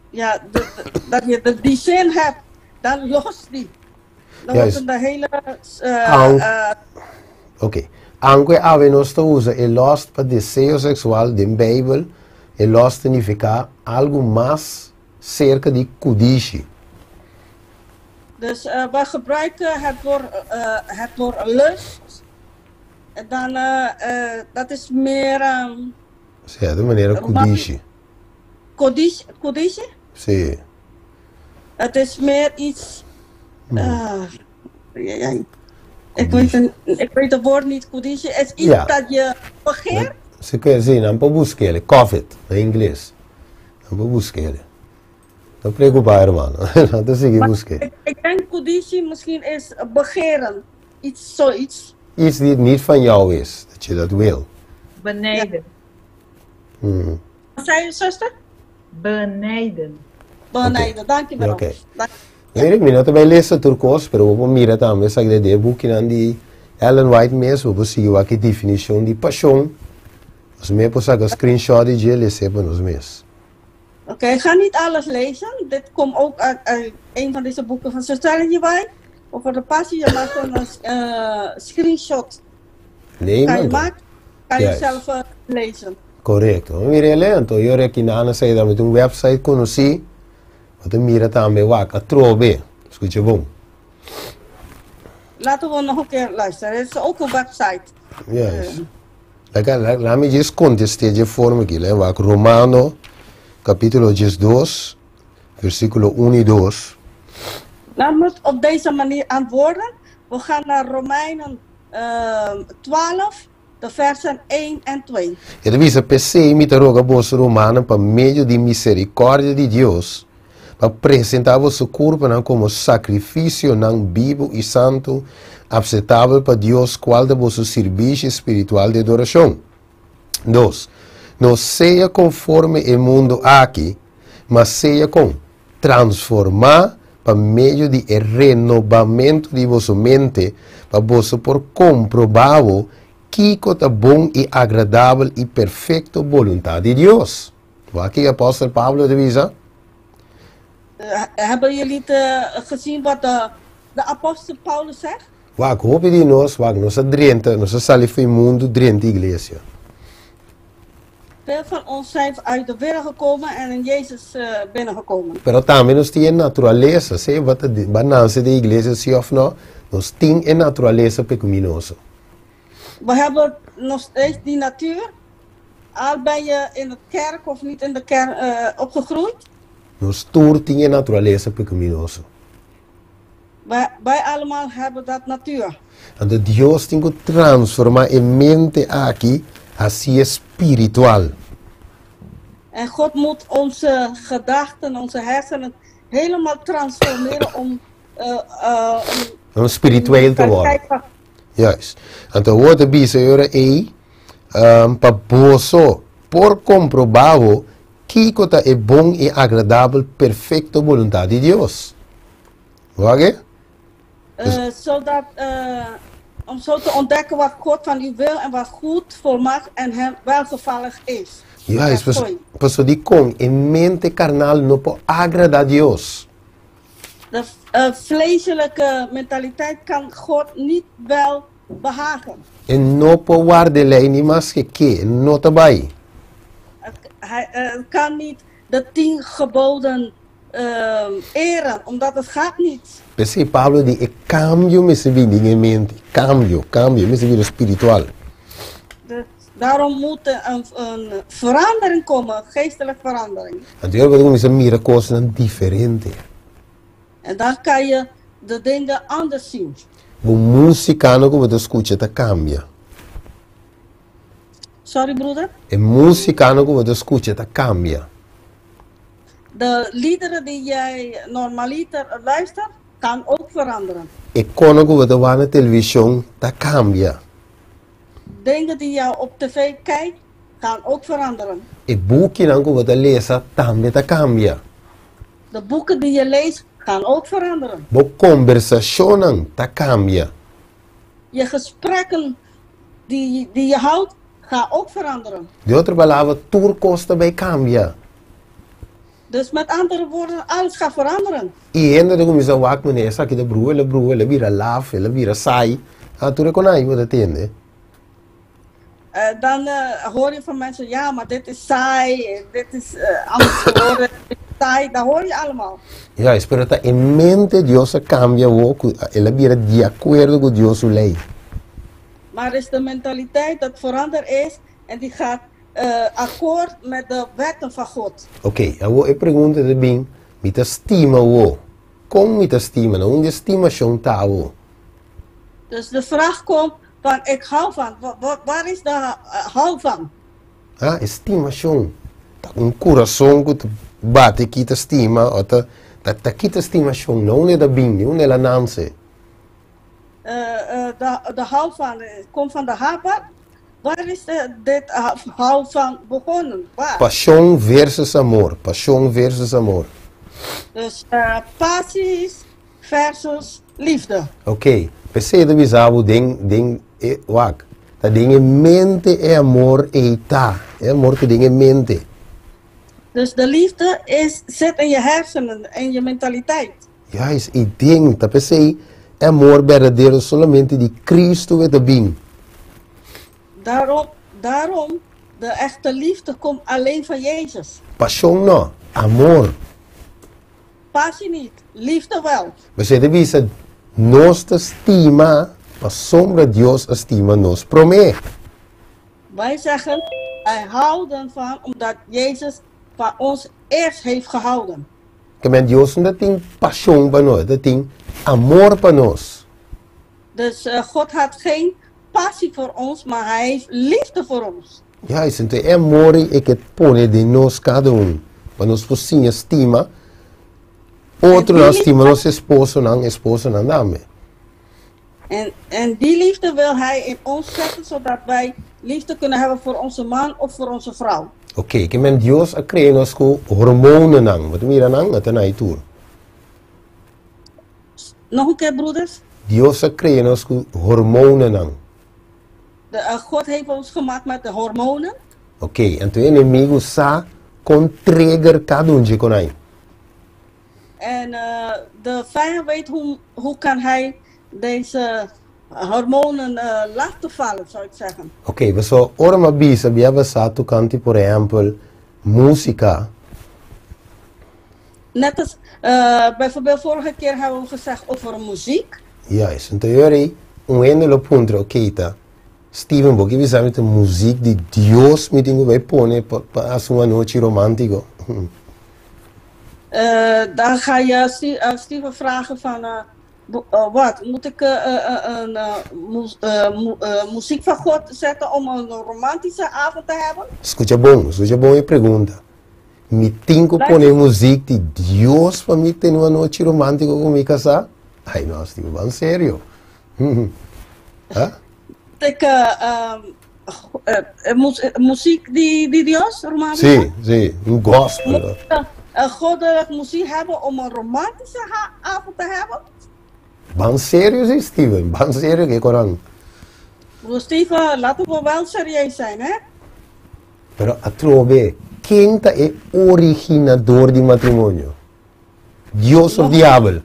ja, dat je die zin hebt, dan lost die. Dan wordt het een hele Ok. Aunke awe nos ta usa e lust pa deseo seksual den Beibel, e lust ta nifiká algu mas serka di kudishi. Dus we gebruiken het woord lust. En dan, dat is meer Sí, di manera kudishi. Kudishi? Kudishi? Sí. Het is meer iets. Ja. Ik weet het woord niet, kudishi. Het is iets dat je begeert. Si, ke si, nan por busk'é. Covet, na ingles. Nan por busk'é. No preokupá, ruman. Nan ta sigui busk'é. Ik denk kudishi misschien is begeren. Iets, zoiets. Iets die niet van jou is, dat je dat wil. Benijden. Wat zei je, zuster? Benijden. Benijden, dankjewel. Oké. Mira, mi no ta bai lesa tur kos, pero bo por mira tambe esaki den e bukinan di Ellen White mes, bo por sigui wak e definishon di pashon. Nos mes por saka screenshot di dje les'é pa nos mes. Oké, ik ga niet alles lezen. Dit komt ook uit een van deze boeken van zuster Ellen White. Over de passie. Je maakt een screenshot. Nee, Kan je man. maken, kan je zelf lezen. Korekto. Mira ele, anto yora aki nan a sa da met un website konosí, bo ta mira tambe wak atrobe. Skucha bon. Laten we nog een keer luisteren. Het is ook een website. Juist. Laga, laat me djis kontest'é dje forma aki, lei wak Romano kapítulo 12, versíkulo 1 i 2. Laat me het op deze manier antwoorden. We gaan naar Romeinen 12, de versen 1 en 2. E ta bisa, P'esei mi ta roga boso, rumannan, pa medio di miserikòrdia di Dios, pa presentá boso kurpanan komo sakrifisionan bibu i santu, aseptabel pa Dios, kual ta boso sirbishi spiritual di adorashon. 2. No sea konforme e mundu aki, ma sea kon transformá pa medio di e renobamentu di boso mente, pa boso por komprobá kiko ta bon i agradabel i perfekto boluntat di Dios. Wak kiko apòstel Pablo ta bisa? Hebben jullie het gezien wat de apostel Paulus zegt? Wak, hopi di nos, wak, nos a drenta, nos a sali for di mundu drenta iglesia. Veel van ons zijn uit de wereld gekomen en in Jezus binnengekomen. Pero tambe nos tin e naturalesa, sea bo a nase den iglesia si òf no, nos tin e naturalesa pekaminoso. We hebben nog steeds die natuur. Al ben je in de kerk of niet in de kerk opgegroeid. Nos tur tin e naturalesa pekaminoso. Wij allemaal hebben dat natuur. Anto Dios tin ku transformá e mente aki, hasié spiritual. En God moet onze gedachten, onze hersenen helemaal transformeren om Om spiritueel te worden. Juist. Anto awor ta bisa e ora ei, um, pa boso por komprobá kiko ta e bon i agradabel perfekto boluntat di Dios. Wak e? Zodat, om zo te ontdekken wat God van u wil en wat goed, volmaakt en hem welgevallig is. Juist, paso di kon e mente karnal no por agradá Dios. De vleeselijke mentaliteit kan God niet wel behagen. E no por warda e lei ni maske ke, e no ta bai. Hij kan niet de 10 geboden eren, omdat het gaat niet. P'esei Pablo di e kambio mester bini den e mente, kambio, kambio, mester bira spiritual. Dus daarom moet er een verandering komen, geestelijke verandering. Anto e ora bo ta kuminsá mira kosnan diferente. En dan kan je de dingen anders zien. Bo músikanan ku bo ta skucha ta kambia. Sorry, broeder? E músikanan ku bo ta skucha ta kambia. De liederen die jij normaliter luistert, kan ook veranderen. E kono ku bo ta wak na televishon ta kambia. Dingen die jou op tv kijkt, gaan ook veranderen. E bukinan ku bo ta lesa tambe ta kambia. De boeken die je leest, gaan ook veranderen. Bo kombersashonnan ta kambia. Je gesprekken die je houdt, gaan ook veranderen. Den otro palabra, tur kos ta bai kambia. Dus met andere woorden, alles gaat veranderen. I hende ta kuminsá wak manera esaki ta brua, el a brua, el a bira laf, el a bira saai. Ah, tur e konai bo ta tende. Dan hoor je van mensen, ja, maar dit is saai, dit is anders geworden, dit is saai, dat hoor je allemaal. Juist, pero ta e mente Dios a cambia awor cu el a bira di acuerdo cu Dios su ley. Maar is de mentaliteit dat verander is en die gaat akkoord met de wetten van God. Ok, awor e pregunta ta bin, mi ta stima awor? Con mi ta stima? Na unda e stimacion ta awor? Dus de vraag komt van ik hou van, waar is de hou van? Ah, e stimacion. Ta un curason cu ta bati aki ta stima o ta ta kita stimacion? Na unda e ta bin? Di unda el a nance? De hou van komt van de hart. Waar is dit hou van begonnen? Waar? Pasion versus amor, pasion versus amor. Dus passies versus liefde. Ok, p'esei ta bisa bo den den e wak, ta den e mente e amor ei ta, e amor ta den e mente. Dus de liefde is zit in je hersenen, in je mentaliteit. Juist, i den ta p'esei e amor berdadero solamente di Cristo e ta bin. Daarom, daarom, de echte liefde komt alleen van Jezus. Pasion no, amor. Passie niet, liefde wel. P'esei ta bisa, nos ta stima pasobra Dios a stima nos promé. Wij zeggen, wij houden van omdat Jezus van ons eerst heeft gehouden. Ke men Dios no ta tin pasion pa nos, e ta tin amor pa nos. Dus God had geen passie voor ons, maar hij heeft liefde voor ons. Juist, enton e amor ei e ke pone den nos kada un, pa nos por siña stima otronan, stima nos esposonan, esposanan tambe. En, en die liefde wil hij in ons zetten, zodat wij liefde kunnen hebben voor onze man of voor onze vrouw. Oké, ke men Dios a krea nos ku hormonenan, bo ta mira nan? A ta na e tur. Nog een keer, broeders? Dios a krea nos ku hormonenan. De, God heeft ons gemaakt met de hormonen. Oké, anto e enemigu sa kon trigger kada un dje konai. En de vijand weet hoe kan hij deze hormonen laten vallen, zou ik zeggen. Oké, paso ora mi a bisa bia basá tokante por ehèmpel músika. Net als, bijvoorbeeld vorige keer hebben we gezegd over muziek. Juist, enton yo rei un hende lo puntra, oké ta, Steven bo ke bisa mi ta muzik di Dios mi tin ku bai pone pa pa hasi un anochi romántiko? Dan ga je Steven vragen van, wat, moet ik een muziek van God zetten om een romantische avond te hebben? Skucha bon, skucha bon e pregunta. Mi tin ku pone muzik di Dios pa mi tene un anochi romántiko ku mi kasá? Ai no, Steven, ban serio. Huh? Ik, muziek di Dios, ruman? Si, si, un gospel. Een goddelijk muziek hebben om een romantische avond te hebben? Ban serio si, Steven. Ban serio ku koran. Broer Steven, laten we wel serieus zijn, hè? Pero atrobe, ken ta e originador di matrimonio? Dios of diabel?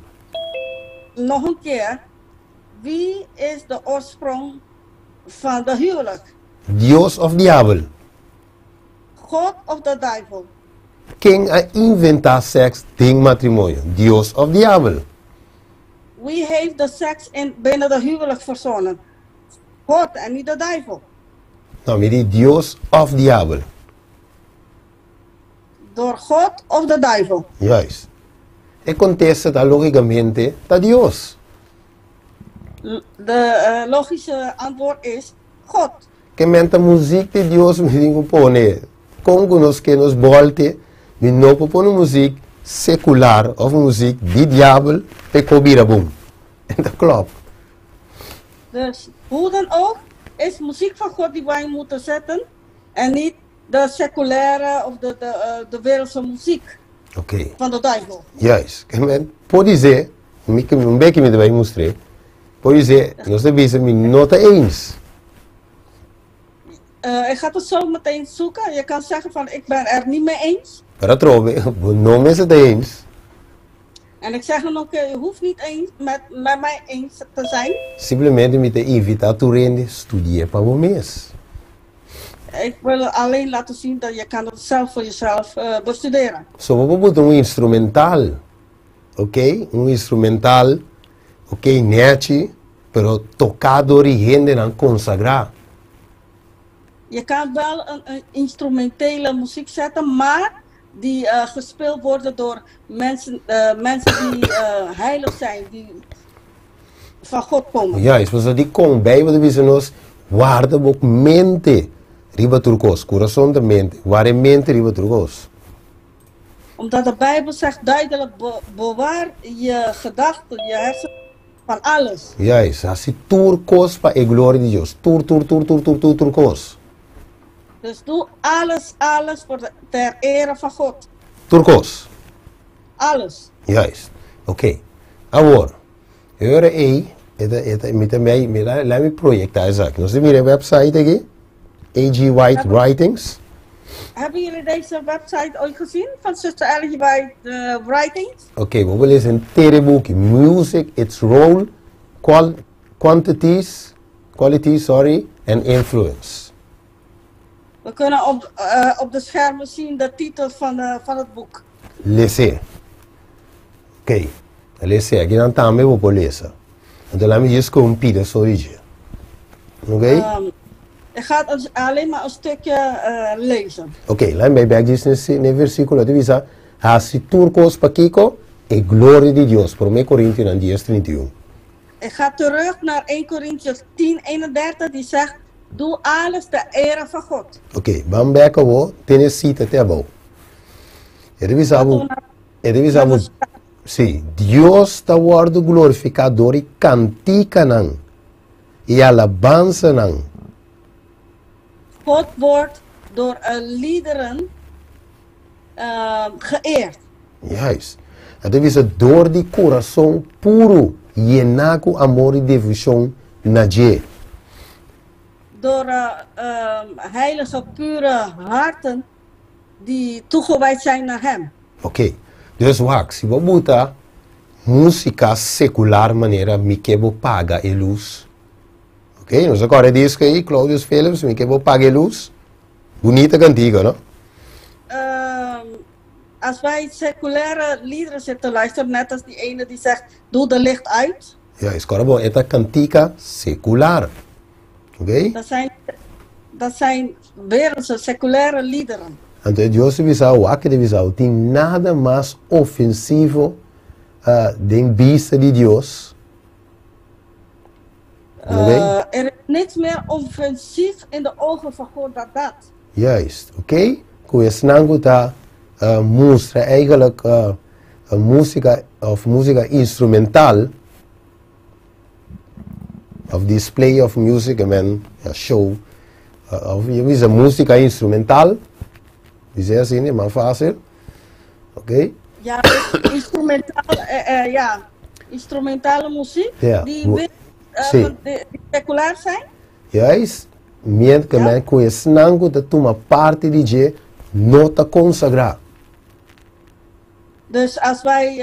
Nog een keer. Wie is de oorsprong van de huwelijk? Dios of diabel? God of de duivel? Ken a inventá seks den matrimonio? Dios of diabel? Wie heeft de seks binnen de huwelijk verzonnen? God en niet de duivel. No, mi di Dios of diabel? Door God of de duivel? Juist. E kontesta ta lógikamente ta Dios. De logische antwoord is God. Ke men ta muzik di Dios mi tin ku pone. Kon ku nos ke nos bòlte, mi no por pone muzik sekular òf muzik di diabel p'e ko bira bon. E ta klòp. Dus hoe dan ook is muziek van God die wij moeten zetten en niet de seculaire of de wereldse muziek van de duivel. Juist. Ke men podisé, mi ke un beki mi ta bai mustr'é, podisé nos ta bisa mi no ta eens. Ik ga het zo meteen zoeken. Je kan zeggen van ik ben er niet mee eens. Pero atrobe, bo no mester ta eens. En ik zeg dan ook, je hoeft niet eens met mij eens te zijn. Simplemente mi ta invitá tur hende studi'é pa bo mes. Ik wil alleen laten zien dat je kan het zelf voor jezelf bestuderen. So bo por buta un instrumental, ok? Un instrumental, ok, nechi, pero toká dor di hendenan konsagrá. Je kan wel een instrumentele muziek zetten, maar die gespeeld worden door mensen die heilig zijn, die van God komen. Juist, pasobra dikon Bijbel ta bisa nos, Warda bo mente riba tur kos. Kurason ta mente. Warda e mente riba tur kos. Omdat de Bijbel zegt duidelijk, bewaar je gedachten, je hersenen van alles. Juist, hasi tur kos pa e gloria di Dios. Tur, tur, tur, tur, tur, tur, tur kos. Dus doe alles, alles voor de, ter ere van God. Tur kos. Alles. Juist. Oké. Awor, e ora ei, e ta, e ta, mi ta mei, mi la, laat mi proyecta esaki. Nos ta mira e website aki, AG White Writings. Hebben jullie deze website ooit gezien van Zuster Ellen G. White Writings? Oké, bo por lesa henter e buki. Music, its role, quantities, quality, sorry, and influence. We kunnen op de schermen zien de titel van het boek. Les'é. Oké, les'é. Aki nan tambe bo por lesa. Anto laat mi djis ku un pida so di dje. Oké? Ik ga het alleen maar een stukje lezen. Oké, laat mi bai bek djis n'e versíkulo. Ta bisa, Hasi tur kos pa kiko? E gloria di Dios. Promé Korintionan dies trinta i un. Ik ga terug naar 1 Corinthians 10, 31, die zegt, Doe alles ter ere van God. Oké, ban bek awor, tene sita te abou. E ta bisa bo, e ta bisa bo, sí, Dios ta wòrdu glorifiká dor di kantikanan i alabansanan. God wordt door liederen geëerd. Juist. E ta bisa dor di kurason puru, yená ku amor i devoshon na dje. Door heilige, pure harten die toegewijd zijn naar Hem. Oké. Dus wak, si bo buta músika sekular manera Mi ke bo paga e lus. Oké, nos a kòrda e disko ei, Claudius Philips, Mi ke bo paga e lus. Bunita kantika, no? Als wij seculaire liederen zitten luisteren, net als die ene die zegt, doe de licht uit. Juist, kòrda bo, e ta kantika sekular. Oké? Dat zijn wereldse, seculaire liederen. Anto e Dios ta bisa, wak e ta bisa, tin nada mas ofensivo den bista di Dios. Oké? Er is niets meer offensief in de ogen van God dan dat. Juist, oké? Ku esnan ku ta mustra eigenlijk músika òf músika instrumental. Of display of music, I mean, ja, show. Of je bisa músika instrumental. Bisa asina, mas fásil. Oké? Ja, instrumentaal, ja, instrumentale muziek die wil, die seculair zijn. Juist, mient ku men ku esnan ku ta tuma parti di dje no ta konsagrá. Dus als wij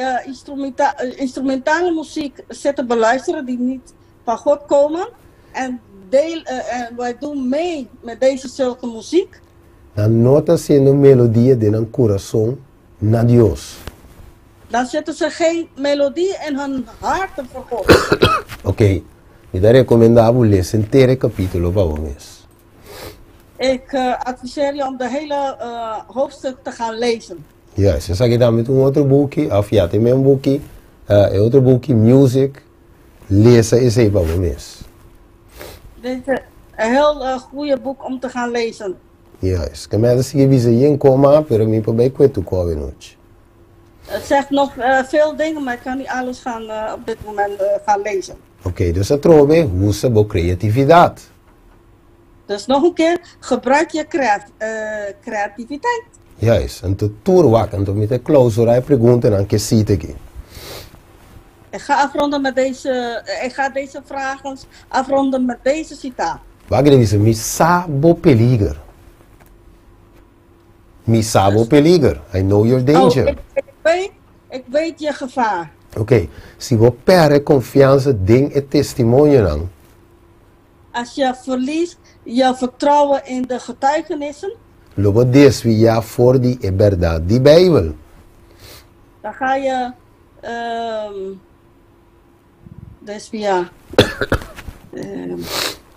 instrumentale muziek zitten beluisteren die niet van God komen en, deel, en wij doen mee met deze zulke muziek. Nan no ta hasiendo melodia den nan kurason na Dios. Dan zetten ze geen melodie in hun harten voor God. Oké, mi ta rekomendá bo lesa henter e kapítulo pa bo mes. Ik adviseer je om de hele hoofdstuk te gaan lezen. Juist, esaki tambe ta un otro buki, òf ya ta e mes buki, e otro buki, Music, lesa esei pa bo mes. Dit is een heel goede boek om te gaan lezen. Juist, ke mester sigui bisa yen koma, pero mi por bai kue tu kowe nochi. Het zegt nog veel dingen, maar ik kan niet alles gaan, op dit moment gaan lezen. Oké, dus atrobe, usa bo kreatividat. Dus nog een keer, gebruik je creativiteit. Juist, anto tur wak, anto mi ta clausura e preguntanan ke sita aki. Ik ga afronden met deze, ik ga deze vragen afronden met deze citaat. Wak e ta bisa, Mi sa bo peliger. Mi sa bo peliger. I know your danger. Oh, ik weet je gevaar. Oké, si bo perde konfiansa den e testimonionan. Als je verliest je vertrouwen in de getuigenissen. Lo bo desviá for di e bèrdat di Beibel. Dan ga je desviar.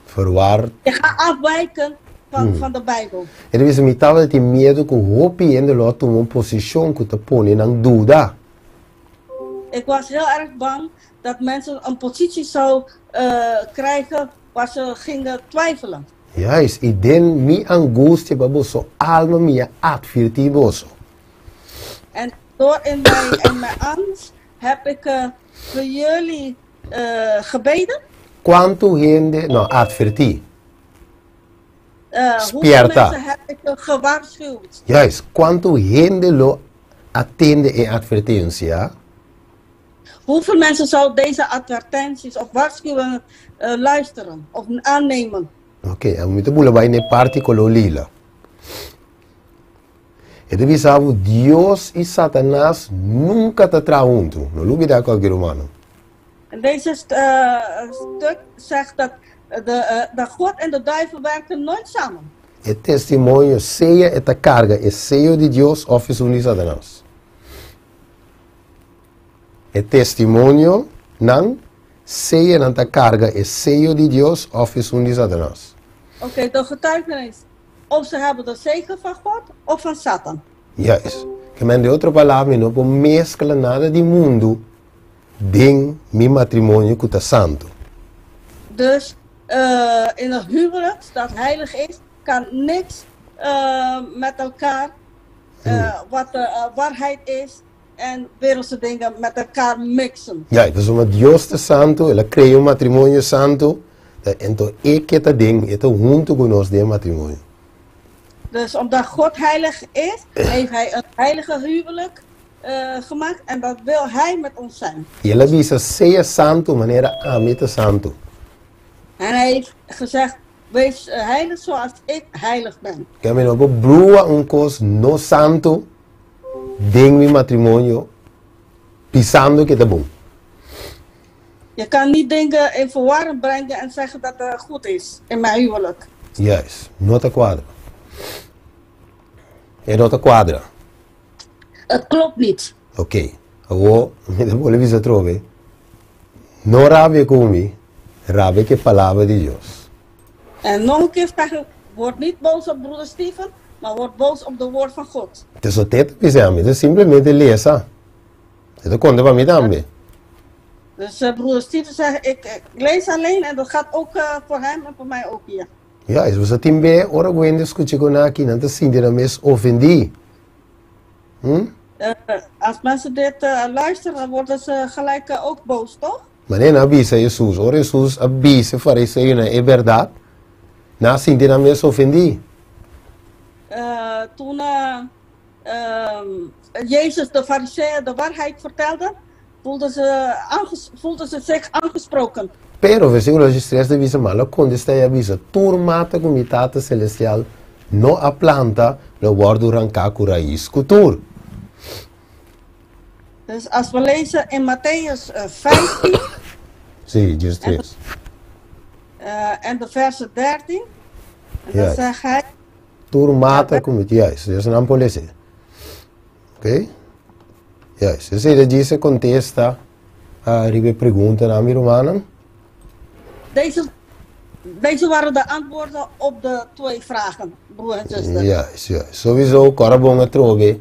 Verwar. Je gaat afwijken van de Bijbel. E ta bisa, Mi tabatin miedu ku hopi hende lo a tuma un posishon ku ta pone nan duda. Ik was heel erg bang dat mensen een positie zou krijgen waar ze gingen twijfelen. Juist, i den mi angustia pa boso alma mi a atvertí boso. En door in mijn angst heb ik voor jullie gebeden. Kuantu hende, no, atvertí. Hoeveel Spièrta. Mensen heb ik gewaarschuwd? Juist, kuantu hende lo a tende e atvertensia? Hoeveel mensen zou deze advertenties of waarschuwingen luisteren of aannemen? Ok, mi ta bula bai na e parti koló lila. E ta bisa bo Dios i Satanas nunka ta traha huntu. No lubidá kualke rumano. En deze stuk zegt dat de God en de duivel werken nooit samen. E testimonio sea e ta karga e seyo di Dios òf esun di Satanas. E testimonionan sea nan ta karga e seyo di Dios òf esun di Satanas. Oké, de getuigenis. Of ze hebben de zegen van God of van Satan. Juist. Ke men den otro palabra, mi no por meskla nada di mundu den mi matrimonio ku ta santu. Dus in een huwelijk dat heilig is, kan niks met elkaar wat de waarheid is en wereldse dingen met elkaar mixen. Ja, pasobra Dios ta santu, el a krea un matrimonio santu, anto e ke ta den, e ta huntu ku nos den matrimonio. Dus omdat God heilig is, heeft hij een heilige huwelijk gemaakt en dat wil hij met ons zijn. I el a bisa, sea santu, manera ami ta santu. En hij heeft gezegd, wees heilig zoals ik heilig ben. Ke men no por brua un kos no santu den mi matrimonio, pisando ku ta bon. Je kan niet dingen in verwarring brengen en zeggen dat het goed is in mijn huwelijk. Juist, no ta kuadra. E no ta kuadra. Het klopt niet. Ok. Awor, mi ta bolbe bisa atrobe. No rabia ku mi, rabia ku e palabra di Dios. En nog een keer zeggen, word niet boos op broeder Steven, maar word boos op de woord van God. Anto, te bisa mi, simplemente lesa. E ta konta pa mi tambe. Dus broeder Steven zegt, ik lees alleen en dat gaat ook voor hem en voor mij ook hier. Ja, is bo tin be ora ku hende skucha ku aki, nan ta sinti nan mes ofendí. Als mensen dit luisteren, dan worden ze gelijk ook boos, toch? Manera nan a bisa Hesus, ora Hesus a bisa e fariseonan e bèrdat, nan a sinti nan mes ofendí. Toen Jezus de fariseeën de waarheid vertelde, voelden ze, voelden ze zich aangesproken. Pero, versíkulo diestres ta bisa, Ma lo kontestá i a bisa, Tur mata ku mi Tata Selestial no a planta lo wòrdu ranká ku rais ku tur. Dus als we lezen in Mattheüs 15. Sí, diestres. En de verse 13. En dan zegt hij. Tur mata ku mi, juist, dus nan por lesa. Oké? Juist, esei ta djis e kontesta riba e preguntanan, mi rumannan. Deze, deze waren de antwoorden op de twee vragen, broer en zuster. Juist, juist. Sowieso, kòrda bon atrobe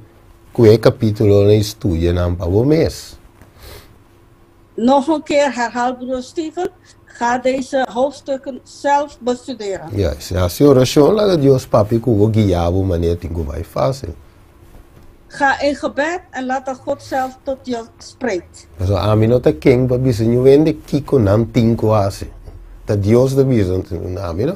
ku e kapítulonan i studianan pa bo mes. Nog een keer herhaalt broer Steven, ga deze hoofdstukken zelf bestuderen. Juist, hasi orashon, laga Dios papia ku bo, guia bo manera tin ku bai fásil. Ga in gebed en laat dat God zelf tot je spreekt. Pasobra ami no ta ken pa bisa niun hende kiko nan tin ku hasi. Ta Dios ta bisa, ami no.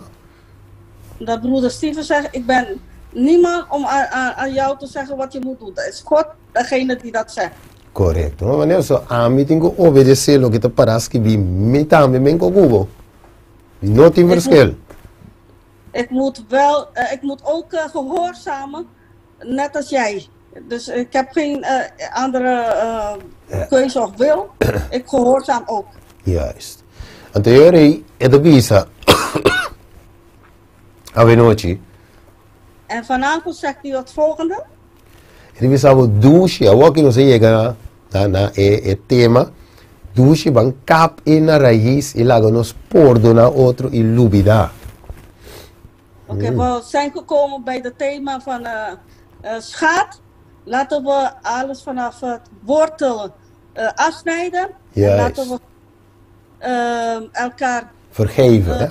Dat broeder Steven zegt, ik ben niemand om aan jou te zeggen wat je moet doen. Dat is God degene die dat zegt. Korekto. Ma wanneer so ami tin ku obedesé loke ta pará skibí, mi tambe men ku bo. Mi no tin verschil. Ik moet wel, ik moet ook gehoorzamen, net als jij. Dus ik heb geen andere keuze of wil. Ik gehoorzaam ook. Juist. Anto e ora ei e ta bisa awenochi. En vanavond zegt hij het volgende. E ta bisa bo dushi, awor ki nos a yega na na na e e tema, dushi ban kap e na rais i laga nos pordona otro i lubida. Oké, we zijn gekomen bij het thema van schaad. Laten we alles vanaf het wortel afsnijden. En laten we elkaar Vergeven, hè?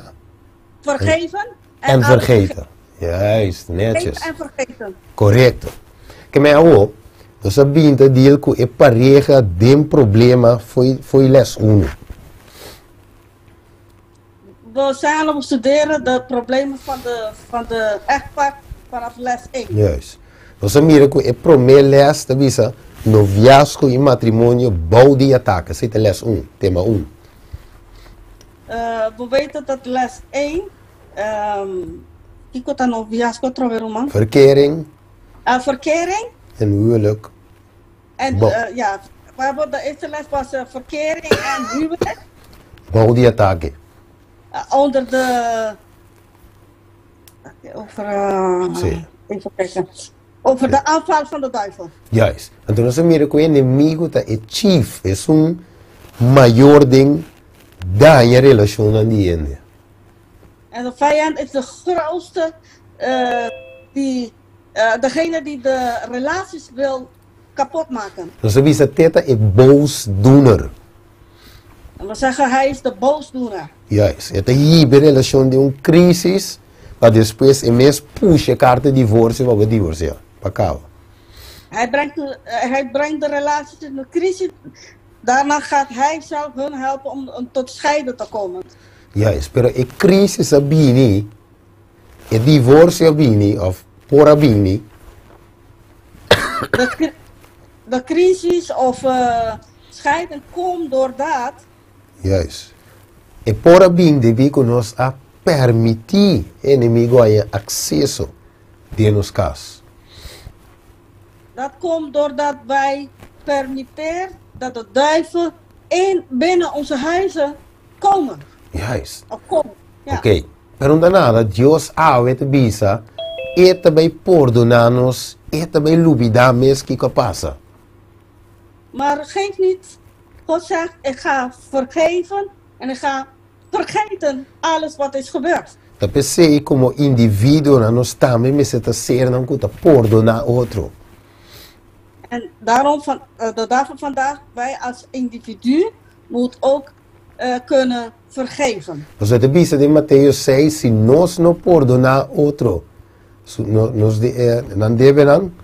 Vergeven. En vergeten. Juist, netjes. En vergeten. Correcto. Ke men awo, nos a bin ta deal ku e pareha den problema fo'i fo'i les unu. We zijn aan het bestuderen de problemen van de, van de echtpaar vanaf les 1. Juist. Nos a mira ku e promé les ta bisa noviazgo i matrimonio bou di atake. Esei ta les un, tema un. We weten dat les 1, kiko ta noviazgo atrobe ruman? Verkering. Verkering. En huwelijk. En ja, we hebben de eerste les was verkering en huwelijk. Bou di atake. Onder de over Sí. Even kijken. Over de aanval van de duivel. Juist. Anto nos a mira ku e enemigo ta e chief, esun mayor den daña relashonnan di hende. En de vijand is de grootste, die, degene die de relaties wil kapot maken. Nos a bisa te ta e boosdoener. En we zeggen hij is de boosdoener. Juist. E ta hiba e relashon den un crisis pa despues e mes pusha e karta di divorcio pa bo divorcia, pa kaba. Hij brengt de, hij brengt de relaties in de crisis. Daarna gaat hij zelf hun helpen om tot scheiden te komen. Juist, pero e crisis a bini, e divorcio a bini of por a bini. De crisis of scheiding komt doordat. Juist. E por a bin debí ku nos a permití e enemigo haña akseso den nos kas. Dat komt doordat wij permiteer dat de duivel in binnen onze huizen komen. Juist. Of komt. Ja. Oké. Pero no ta nada, Dios awe ta bisa, E ta bai pordoná nos, E ta bai lubidá mes kiko a pasa. Maar geeft niet, God zegt, ik ga vergeven en ik ga vergeten alles wat is gebeurd. Ta p'esei komo individuonan nos tambe mester ta sernan ku ta pordoná otro. En daarom van de dag van vandaag, wij als individu moet ook kunnen vergeven. Pasobra e ta bisa den Mateo seis, si nos no pordoná otro, su, no, nos de, nan debenan.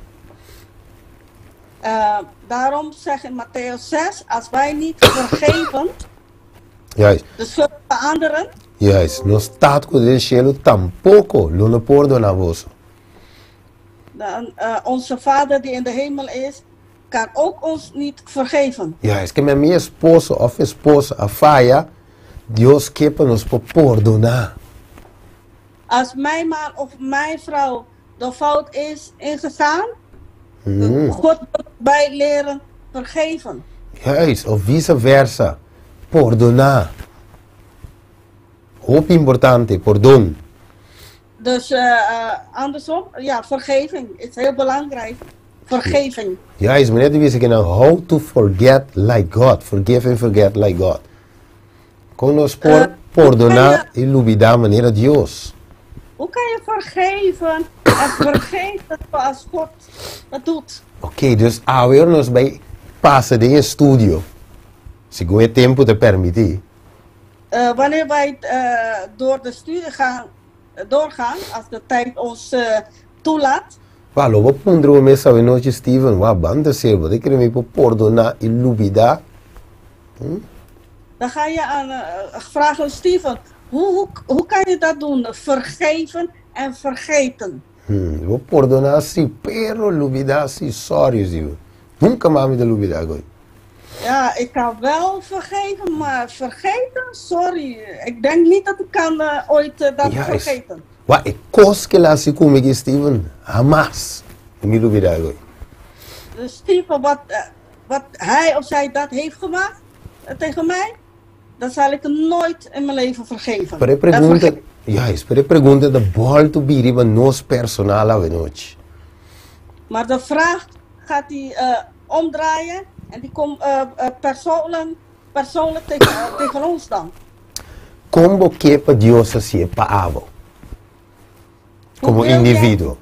Daarom zegt in Mateo 6, als wij niet vergeven. Juist. De schuld van anderen. Juist. Nos Tata ku ta den shelu tampoko lo no pordoná boso. Dan, onze Vader die in de hemel is, kan ook ons niet vergeven. Juist. Ke men mi esposo òf esposa a faya, Dios ke pa nos por pordoná. Als mijn man of mijn vrouw de fout is ingegaan, God moet wij leren vergeven. Juist, of vice versa. Pordoná. Hopi importante, pordon. Dus andersom, ja, vergeving is heel belangrijk. Vergeving. Juist, meneer de bisa kinan how to forget like God. Forgive and forget like God. Kon nos por pordoná i lubidá manera Dios? Hoe kan je vergeven en vergeten zoals God dat doet? Oké, dus awe ora nos bai pasa den e studio, segun e tempu ta permití. Wanneer wij door de studie gaan, doorgaan, als de tijd ons toelaat. Wak, lo bo puntra bo mes awe nochi, Steven, wak, ban ta ser, bo ta kere mi por pordoná i lubidá? Dan ga je aan vragen, Steven, hoe, hoe, hoe kan je dat doen? Vergeven en vergeten. Bo pordoná si, pero lubidá si, sorry, Steven. Nunka mas mi ta lubidá koe. Ja, ik kan wel vergeven, maar vergeten, sorry. Ik denk niet dat ik kan ooit dat vergeten. Wak, e kos ku el a hasi ku mi aki, Steven, hamas mi lubidá koe. Dus Steven, wat, wat hij of zij dat heeft gemaakt tegen mij, dat zal ik nooit in mijn leven vergeven. Pero e pregunta, juist, pero e pregunta ta bòltu bira riba nos personal awenochi. Maar de vraag gaat die omdraaien en die komt persoonlijk, persoonlijk tegen, tegen ons dan. Kon bo ke pa Dios hasié pa abo komo individuo?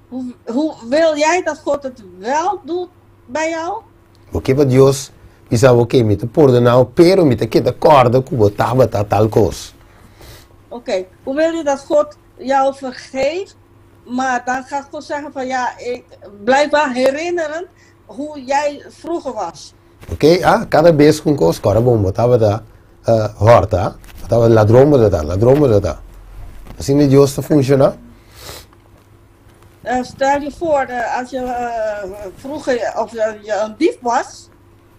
Hoe, hoe wil jij dat God het wel doet bij jou? Bo ke pa Dios bisa bo, oké, mi ta pordoná bo, pero mi ta keda kòrda ku bo tabata tal kos. Oké, hoe wil je dat God jou vergeeft, maar dan gaat God zeggen van ja, ik blijf wel herinneren hoe jij vroeger was. Oké, ah, kada bes ku un kos kòrda bon, bo tabata hòrta, bo tabata ladron bo ta ta, ladron bo ta ta. Asina Dios ta funshoná? Stel je voor, als je vroeger of je een dief was.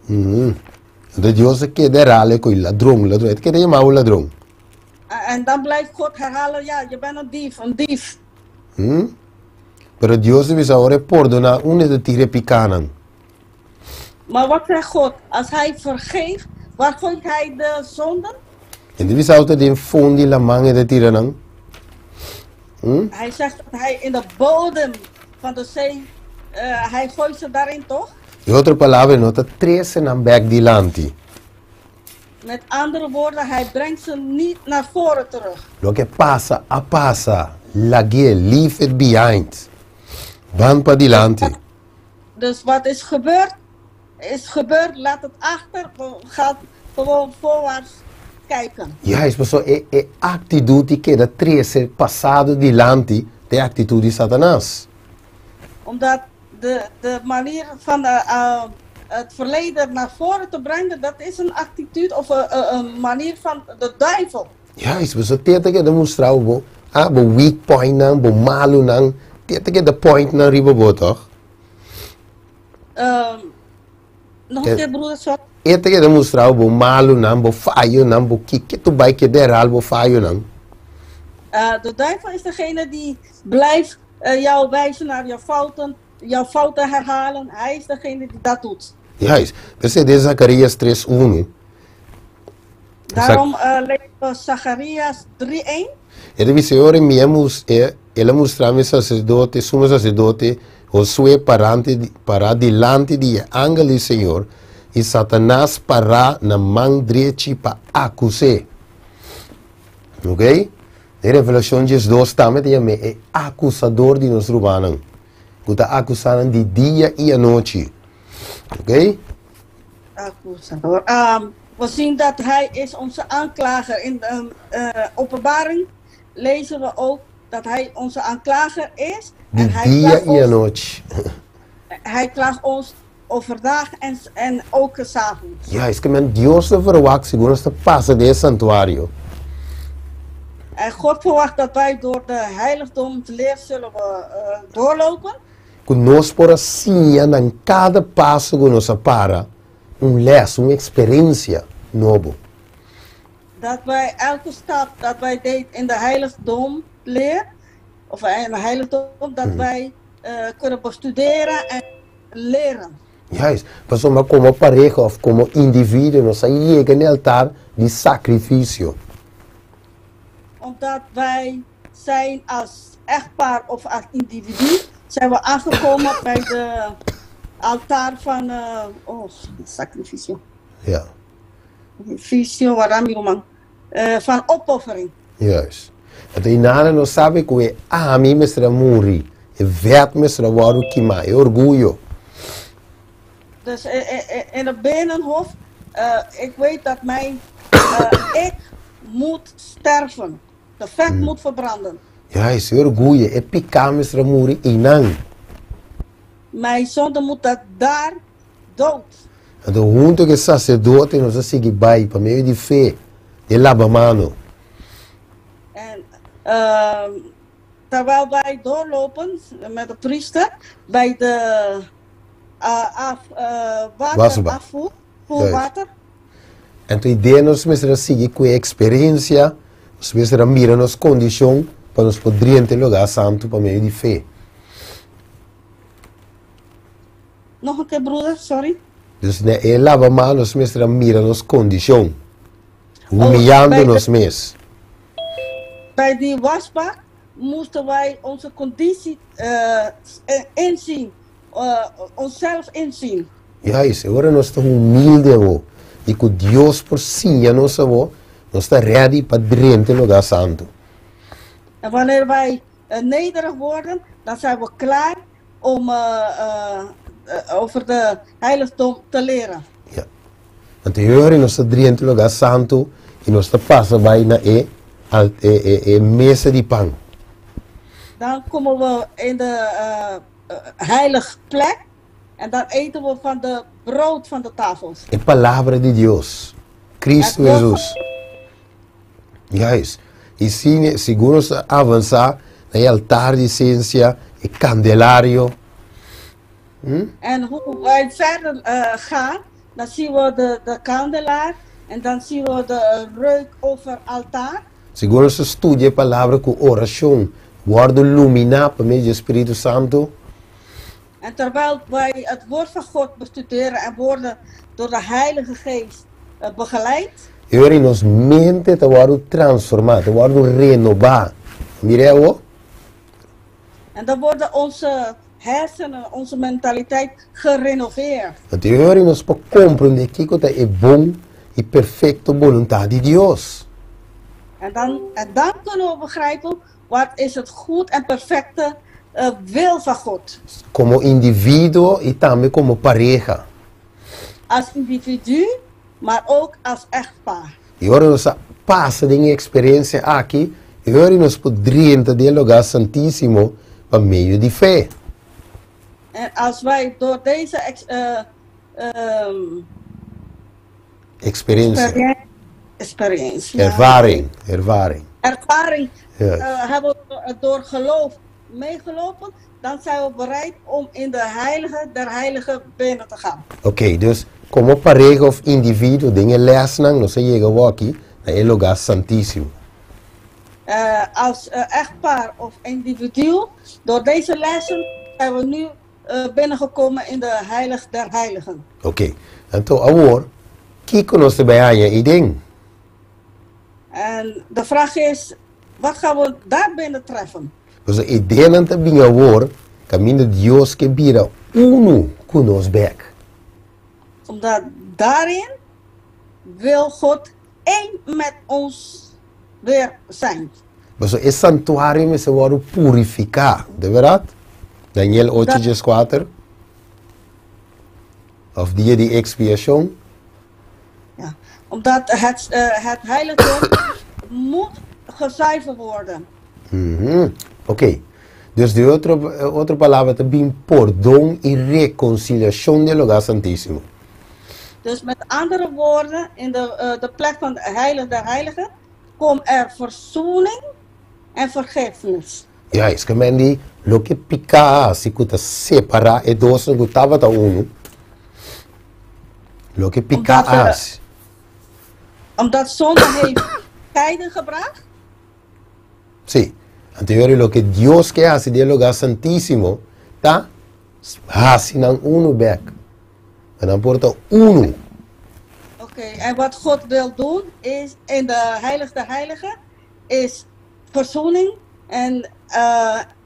Anto Dios a keda herhal e ku ladron, ladron. E ta keda yama bo ladron. En dan blijft God herhalen, ja, je bent een dief, een dief. Pero Dios ta bisa ora e pordoná unda e ta tira e pikánan. Maar wat zegt God? Als hij vergeeft, waar gooit hij de zonden? E ta bisa ta den fon di laman e ta tira nan. Hij zegt dat hij in de bodem van de zee, hij gooit ze daarin toch? Den otro palabra, e no ta trese nan bek dilanti. Met andere woorden, hij brengt ze niet naar voren terug. Loke pasa a pasa, lag'é, leave it behind. Ban padilanti. Dus wat is gebeurd, is gebeurd, laat het achter, ga gewoon voorwaarts kijken. Juist, pasobra e e actitud di keda trece pasado dilanti ta e actitud di Satanas. Omdat de, de manier van het verleden naar voren te brengen, dat is een attitude of een manier van de duivel. Juist, pasobra te ta keda mustra bo, ah, bo weak pointnan, bo malunan, te ta keda pointnan riba bo, toch? Nog een keer, broeder, sorry. E ta keda mustra bo malunan, bo fayonan, bo kiko tu bai keda herhal bo fayonan. De duivel is degene die blijft jou wijzen naar je fouten, jouw fouten herhalen. Hij is degene die dat doet. Juist. P'esei den Zakarias tres unu. Daarom lezen we Zacharias 3 één. E ta bisa, E ora mi a mus, e, el a mustra mi saserdote, sumo saserdote, Josué parante, pará dilanti di e angel di Señor, i Satanas pará na man drechi pa akus'é. Ok? Den Revelashon diesdos tambe ta yam'é e akusador di nos rumannan, ku ta akusá nan di dia i anochi. Ok? Akusador. We zien dat hij is onze aanklager. In de Openbaring lezen we ook dat hij onze aanklager is. Di En hij dia klaagt i ons, anochi. hij klaagt ons overdag en, en ook 's avonds. Juist, ke men Dios ta verwagt segun nos ta pasa den e santuario. En God verwacht dat wij door de heiligdomsleer zullen we doorlopen. Ku nos por a siña na kada paso ku nos a para un les, un eksperensia nobo. Dat wij elke stap dat wij deed in de heiligdomleer, of in de heiligdom, dat wij kunnen bestuderen en leren. Juist, pasobra komo pareha òf komo individuo nos a yega na e altar di sakrifisio. Omdat wij zijn als echtpaar of als individu, zijn we aangekomen bij de altaar van oh, sacrificio. Ja. Sacrificio, waarom man? Van opoffering. Juist. Anto inana nos sabe ku e ami mester a muri, e vèt mester a wòrdu kimá, e orguyo. Dus in het binnenhof, ik weet dat mijn ik moet sterven. De vet moet verbranden. Juist, e orguyo, e piká mester a muri einan. Mijn zonde moet dat daar dood. Anto huntu ku e saserdote nos a sigui bai pa medio di fe den labamano. En terwijl wij doorlopen met de priester bij de af, waterafvoer, voerwater. Anto idea nos mester a sigui ku e eksperensia, nos mester a mira nos kondishon pa nos por drenta e lugá santu pa medio di fe. Nog een keer, broeder, sorry. Dus na e laba man nos mester a mira nos kondishon, humiyando nos mes. Bij die wasbak moesten wij onze conditie inzien, onszelf inzien. Juist, e ora nos ta humilde awo i ku Dios por siña nos awo, nos ta ready pa drenta e lugá santu. En wanneer wij nederig worden, dan zijn we klaar om over de heiligdom te leren. Ja. Anto e ora nos ta drenta e lugá santu i nos ta pasa bai na e, e, e, e mesa di pan. Dan komen we in de heilige plek en dan eten we van de brood van de tafels. E Palabra di Dios, Cristo Het woord Jesus. Juist. I si, segun nos ta avansá na e altar di sensia, e kandelario. En hoe wij verder gaan, dan zien we de kandelaar en dan zien we de reuk over altaar. Segun nos ta studia e Palabra ku orashon, wòrdu luminá pa medio di e Spiritu Santu. En terwijl wij het woord van God bestuderen en worden door de Heilige Geest begeleid. E ora ei nos mente ta wòrdu transformá, ta wòrdu renobá. Mira e awor. En dan worden onze hersenen, onze mentaliteit gerenoveerd. Anto e ora ei nos por komprondé kiko ta e bon i perfekto boluntat di Dios. En dan kunnen we begrijpen wat is het goed en perfecte wil van God. Komo individuo i tambe komo pareha. Als individu, maar ook als echtpaar. I ora nos a pasa den e eksperensia aki, e ora nos por drenta den e lugá santísimo pa medio di fe. En als wij door deze Eksperensia. experience, ja, Ervaring, ervaring. Ervaring hebben we door geloof meegelopen, dan zijn we bereid om in de heilige der heiligen binnen te gaan. Oké, dus komo pareha òf individuo den e lèsnan nos a yega awor na e lugá santísimo. Als echtpaar of individu, door deze lessen zijn we nu binnengekomen in de heilig der heiligen. Oké, anto awor, kiko nos ta bai haña eiden? En de vraag is, wat gaan we daar binnen treffen? Dus eiden ta bin awor, kaminda Dios ke bira unu ku nos bèk. Omdat daarin wil God één met ons weer zijn. Mas e santuario mester wòrdu purifiká, di berdat? Daniel 8, 4. Òf dia di ekspiashon. Ja, omdat het heiligdom moet gezuiverd worden. Oké. Dus di otro, otro palabra, ta bin pordon i rekonsiliashon den lugá santísimo. Dus met andere woorden, in de plek van de heilige der heiligen komt er verzoening en vergiffenis. Juist, ke men di loke piká a hasi ku ta separá e dosnan ku tabata unu, loke piká a hasi. Omdat zonde heeft scheiding gebracht. Sí, anto yori loke Dios ke hasi den e lugá santísimo ta hasi nan unu bèk, pa nan por ta unu. Oké, en wat God wil doen is in de heilig der heiligen is verzoening en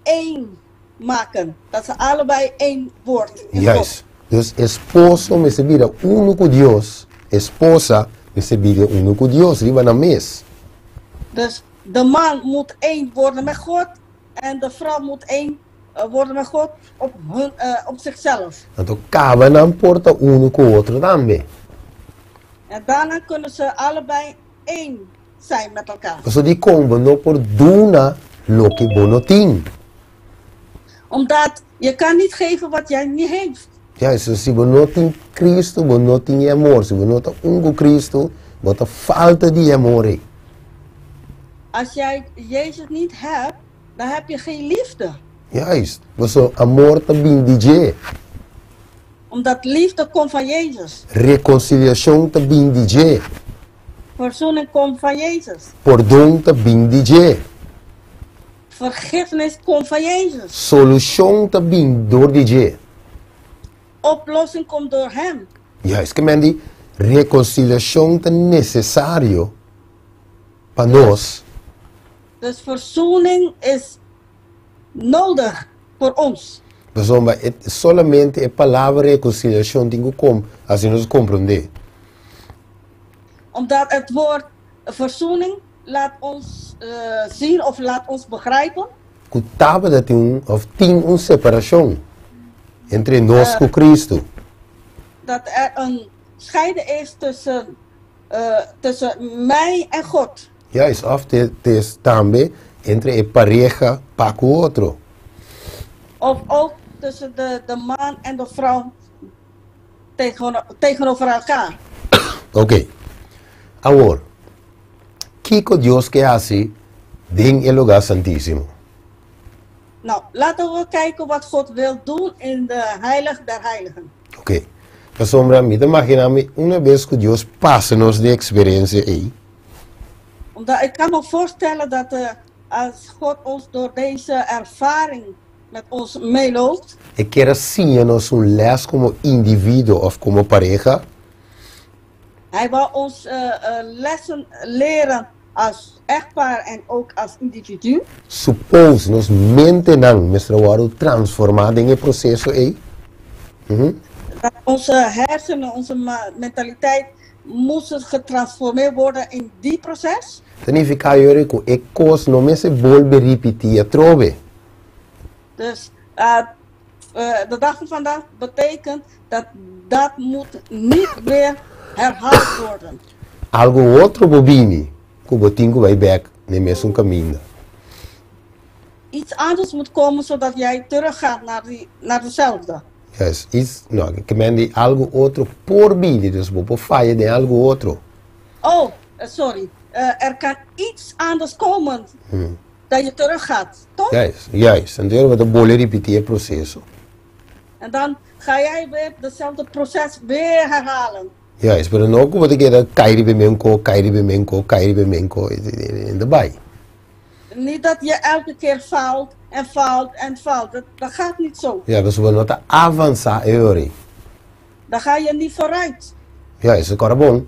één maken. Dat ze allebei één wordt in God. Juist. Dus esposo mester bira unu ku Dios, esposa mester bira unu ku Dios riba nan mes. Dus de man moet één worden met God en de vrouw moet één worden met God op hun, op zichzelf. Anto kaba nan por ta unu ku otro tambe. En daarna kunnen ze allebei één zijn met elkaar. Pasobra dikon bo no por duna loke bo no tin? Omdat je kan niet geven wat jij niet heeft. Juist, so si bo no tin Cristo, bo no tin e amor. Si bo no ta un ku Cristo, bo ta falta di e amor ei. Als jij Jezus niet hebt, dan heb je geen liefde. Juist, pasobra amor ta bin di dje. Omdat liefde komt van Jezus. Rekonsiliashon ta bin di dje. Verzoening komt van Jezus. Pordon ta bin di dje. Vergiffenis komt van Jezus. Solushon ta bin dor di dje. Oplossing komt door Hem. Juist, ke men di rekonsiliashon ta nesesario pa nos. Dus verzoening is nodig voor ons. Pasobra e solamente e palabra rekonsiliashon tin ku kom hasi nos komprondé. Omdat het woord verzoening laat ons zien of laat ons begrijpen. Ku tabata tin un of tin un separashon entre nos ku Cristo. Dat er een scheiden is tussen tussen mij en God. Juist, of te te tambe entre e pareha pa ku otro. Of ook tussen de de man en de vrouw tegenover elkaar. Oké. Awor, kiko Dios ke hasi den e lugá santísimo? Nou, laten we kijken wat God wil doen in de heilig der heiligen. Oké. Pasobra mi ta maginá mi una bes ku Dios pasa nos den e eksperensia ei. Omdat ik kan me voorstellen dat als God ons door deze ervaring met ons meeloopt. E kier a siña nos un les komo individuo òf komo pareha. Hij wou ons lessen leren als echtpaar en ook als individu. Suppose nos mentenan mester a wòrdu transformá den e proseso ei. Dat onze hersenen, onze mentaliteit moesten getransformeerd worden in die proces. Ta nifiká yori ku e kos no mester bolbe ripití atrobe. Dus de dag van vandaag betekent dat dat moet niet weer herhaald worden. Algu otro bo bini ku bo tin ku bai bèk n'e mesun kaminda. Iets anders moet komen zodat jij terug gaat naar die, naar dezelfde. Juist, iets, no, ke men di algu otro por bini, dus bo por faya den algu otro. Oh, sorry, er kan iets anders komen dat je terug gaat, toch? Juist, juist. Anto bo ta bolbe ripití e proseso. En dan ga jij weer dezelfde proces weer herhalen. Juist, pero no ku bo ta keda kai riba e menko, kai riba e menko, kai riba e menko, e ta bai. Niet dat je elke keer faalt en faalt en faalt. Dat, dat gaat niet zo. Ja, pasobra bo no ta avansá e ora ei. Dan ga je niet vooruit. Juist, kòrda bon,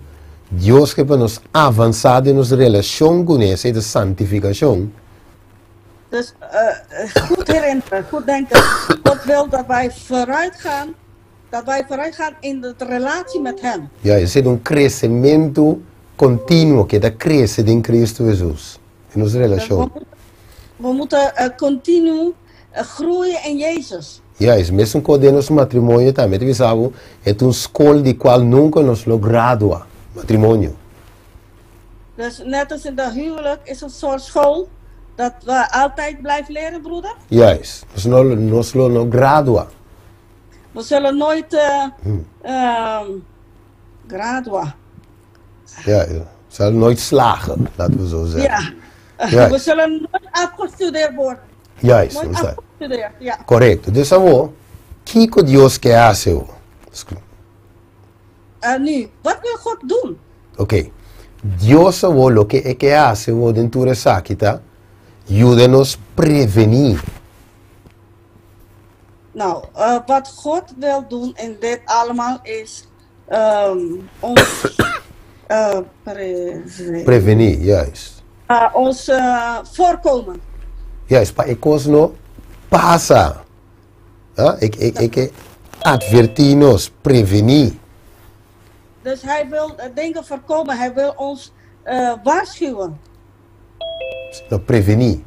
Dios ke pa nos avansá den nos relashon kuné, esei ta santifikashon. Dus goed herinneren, goed denken. God wil dat wij vooruit gaan, dat wij vooruit gaan in de relatie met Hem. Ja, esei ta un kresementu kontinuo, ke ta krese den Cristo Hesus, den nos Dus relashon. we moeten continu groeien in Jezus. Juist, mesun kos den nos matrimonio tambe. Ta bisa bo, e ta un skol di kual nunka nos lo gradua, matrimonio. Dus net als in de huwelijk is een soort school Dat we altijd blijven leren, broeder. Juist. Nos no, nos lo no gradua. We zullen nooit gradua. Ja, we zullen nooit slagen, laten we zo zeggen. Ja. Juist. We zullen nooit afgestudeerd worden. Juist, Nooit nos ta. afgestudeerd, ja. Korekto. Dus awor, kiko Dios ke hasi awor? Nu, wat wil God doen? Oké. Dios awor loke e ke hasi awor den tur esaki ta yuda nos prevení. Nou, wat God wil doen in dit allemaal is ons pre Prevení, juist. Ons voorkomen. Juist, pa e kos no pasa. Ah, e, e, e ke advertí nos, prevení. Dus hij wil dingen voorkomen, hij wil ons waarschuwen. No, prevení.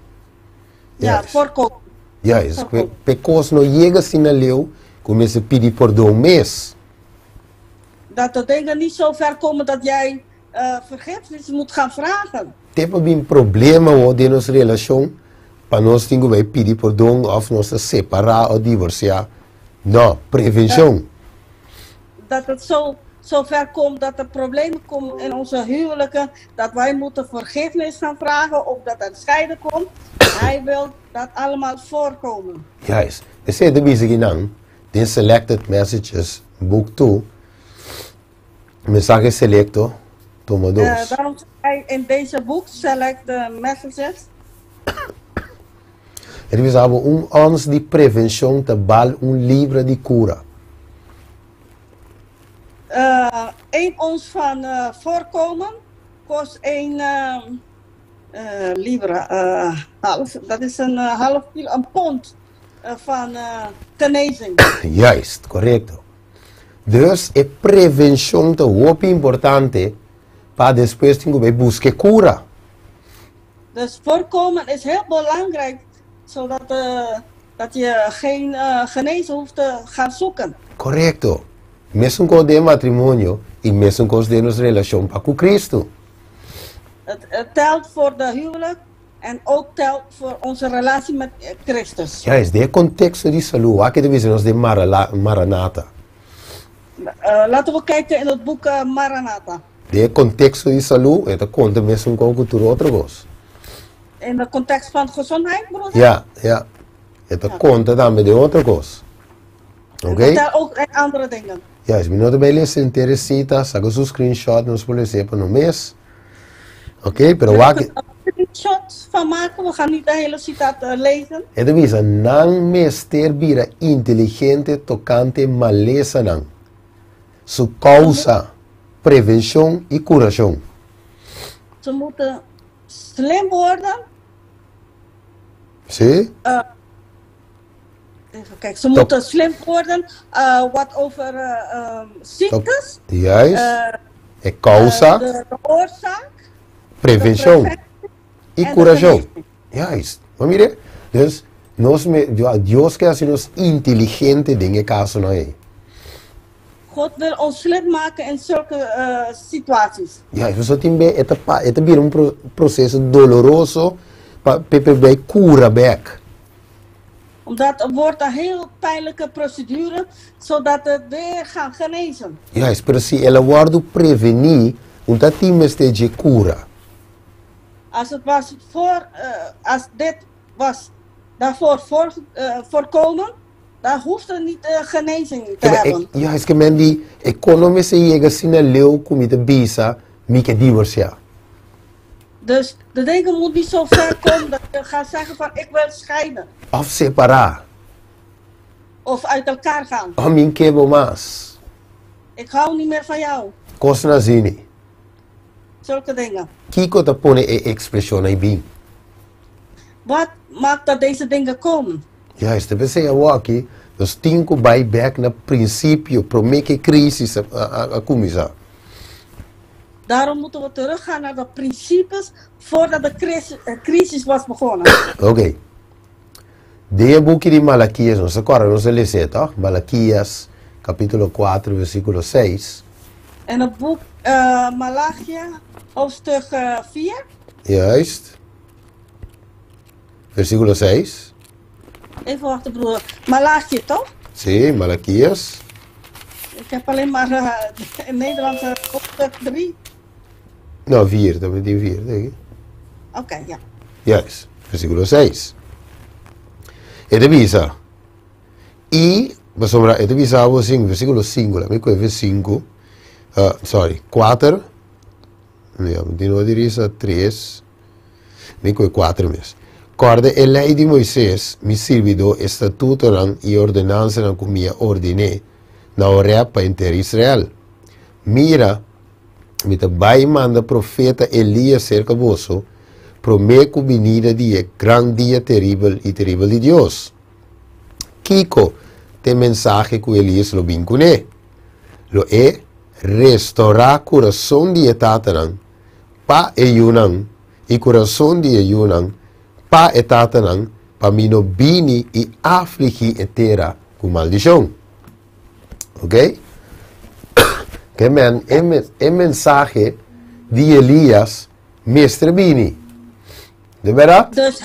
Ja, Juist. voorkomen. Juist, p'e kos no yega asina leu ku mester pidi pordon mes. Dat de dingen niet zo ver komen dat jij vergiffenis moet gaan vragen. Te pa bin problema awor den nos relashon pa nos tin ku bai pidi pordon òf nos ta separá òf divorsiá. No, prevenshon. Dat het zo zo ver komt dat er problemen komen in onze huwelijken, dat wij moeten vergiffenis gaan vragen of dat er scheiden komt. Hij wil dat allemaal voorkomen. Juist. Esei ta bisa kinan den Selected Messages boek 2, Mensahe Selecto, tomo dos. Daarom zegt hij in deze boek, Selected Messages. E ta bisa bo un ons di prevencion ta bal un libra di cura. Eén ons van voorkomen kost één libra, half, dat is een half kilo, een pond van genezing. Juist, correcto. Dus e prevencion ta hopi importante pa despues tin cu bay busca e cura. Dus voorkomen is heel belangrijk, zodat dat je geen genezen hoeft te gaan zoeken. Correcto. Mesun cos den matrimonio y mesun cos den nos relacion pa cu Cristo. Het telt voor de huwelijk en ook telt voor onze relatie met Christus. Juist, den e contexto di salud, wak e ta bisa nos den Maranatha. Laten we kijken in het boek Maranatha. Den e contexto di salud, e ta conta mesun cos cu tur otro cos. In de context van gezondheid, broeder? Ja, ja. E ta conta tambe den otro cos. Ok? E ta ook en andere dingen. Juist, mi no ta bay lesa henter e cita, saca su screenshot, nos por lesa e pa nos mes. Ok, pero wak... Een screenshot van maken, we gaan niet de hele citaat lezen. E ta bisa, nan mester bira inteligente tocante malesanan, su causa, prevencion y curacion. Ze moeten slim worden. Sí. Even kijken, ze moeten slim worden wat over ziektes. Juist. E causa. De oorzaak. Prevencion. De preventie Y en de curacion. genezing. Juist. Maar mire, dus nos me, Dios ke haci nos inteligente den e casonan ey. God wil ons slim maken in zulke situaties. Juist, pasobra tin be e ta pa, e ta bira un proceso doloroso pa pe bay cura bek. Omdat het wordt een heel pijnlijke procedure, zodat het weer gaat genezen. Juist, pero si el a wordo preveni, un ta tin mester dje cura. Als het was voor, als dit was daarvoor voor, voorkomen, dan hoeft er niet genezing te Keba, hebben. E, juist, ke men di, e kon no mester yega asina leu ku mi ta bisa mi ke divorcia. Dus de dingen moet niet zo ver komen dat je gaat zeggen van ik wil scheiden. Of separá. Of uit elkaar gaan. Of mi ke bo mas. Ik hou niet meer van jou. Kos na zini. Zulke dingen. Kiko ta pone e expresion ei bin? Wat maakt dat deze dingen komen? Juist, ta pensei awor aki nos tin ku bai bek na prinsipio promé ku e crisis a kuminsá. Daarom moeten we teruggaan naar de principes voordat de crisis was begonnen. Oké. Den e buki di Malakias, nos ta kòrda nos a les'é, tòg? Malakias, kapítulo kuater, versíkulo seis. In het boek Malachië, hoofdstuk 4. Juist. Versíkulo 6. Even wachten, broer. Malachi, toch? Sí, Malakias. Ik heb alleen maar in Nederland hoofdstuk 3. No, 4, tambe tin 4, denk ik. Oké, ja. Juist, versíkulo 6. E ta bisa, I, pasobra e ta bisa bo sin, versíkulo 5, laat mi kohe 5, sorry, 4, ja, mi tin odi risa 3, Mi ku e kuater mes. Kòrda e lei di Moises, mi sirbidó, e statutonan i e ordenansanan ku mi a ordené na Horèb pa henter Israel. Mira, mi ta bai manda profeta Elías serka boso promé ku binida di e gran dia teribel i teribel di Dios. Kiko ta e mensahe ku Elías lo bin kuné? Lo e restourá kurason di e tatanan pa e yunan i kurason di e yunan pa e tatanan, pa mi no bini i afligí e tera ku maldishon. Ok? Ke men, e, e mensahe di Elias mester bini. De bèrdat? Dus,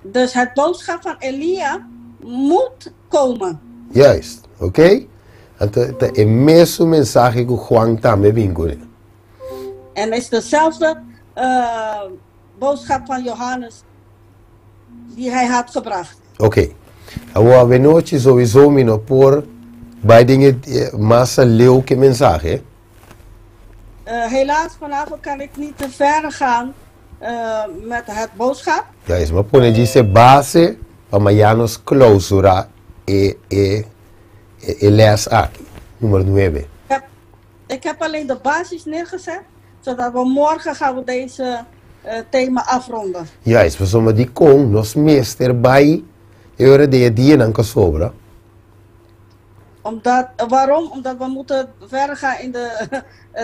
dus het boodschap van Elia moet komen. Juist, oké? Anto ta e mesun mensahe ku Juan tambe bin kuné. En is dezelfde uh, boodschap van Johannes die hij had gebracht. Oké. Okay. Awor avenochi sowieso mi no por bai den e mas leu ke mensahe. Helaas, vanavond kan ik niet te ver gaan met het boodschap. Juist, m'a pone djis e base pa mañana nos clausura e e e les aki, numero nuebe. Ik heb alleen de basis neergezet, zodat we morgen gaan we deze thema afronden. Juist, pasobra dikon nos mester bai e ora den e dianan ku a sobra? Omdat, waarom? Omdat we moeten verder gaan in de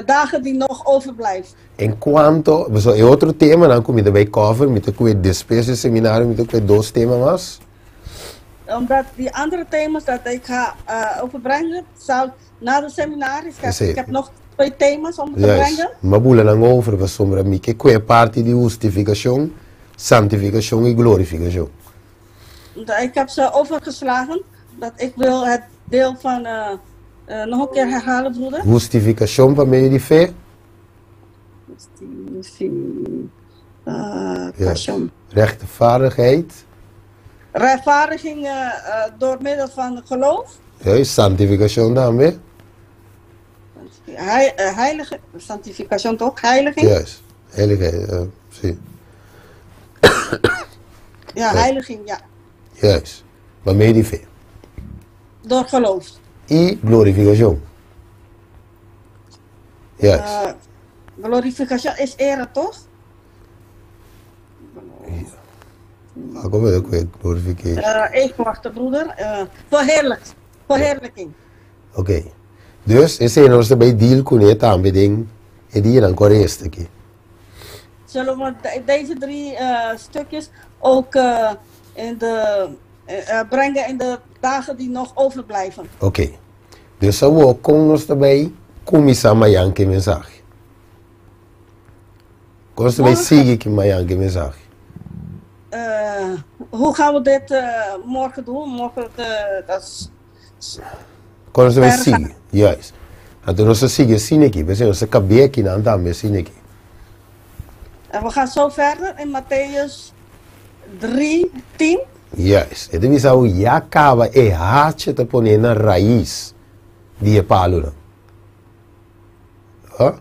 dagen die nog overblijft. En cuanto, pasobra e otro temanan ku mi ta bai cover, mi ta kue despues di e seminario mi ta kue dos tema mas. Omdat die andere thema's dat ik ga overbrengen, zal Na de seminario, ik heb, ik heb nog twee thema's om te brengen. M'a bula nan over pasobra mi ke kue parti di hustifikashon, santifikashon i glorifikashon. Ik heb ze overgeslagen, dat ik wil het deel van, nog een keer herhalen, broeder. Hustifikashon pa medio di fe. Justifikashon. Rechtvaardigheid. Rechtvaardiging door middel van geloof. Juist, santifikashon tambe. Heilige, santifikashon toch? Heiliging? Juist, heiligheid, si. Ja, heiliging, ja. Juist, pa medio di fe. Door geloof. I glorifikashon. Juist. Glorifikashon is era toch? Ja. Kom met ook glorification. Even wachten, broeder. Verheerlijk. Verheerlijking. Oké. Okay. Dus, esei nos ta bay deal kuné tambe den e dianan ku a resta aki. Zullen we deze drie stukjes ook in de, brengen in de dagen die nog overblijven? Oké. Okay. Dus awor kon nos ta bay kuminsá mayan ku e mensahe? Kon nos ta bay sigui ku mayan ku e mensahe? Hoe gaan we dit morgen doen? Morgen, dat is Kon nos ta bay sigui? Juist. Anto nos ta sigui asina aki, p'esei nos ta kab'é akinan tambe asina aki. En we gaan zo verder in Mattheüs 3, 10. Juist. E ta bisa bo ya kaba e hacha ta pone na rais di e palunan. Ha?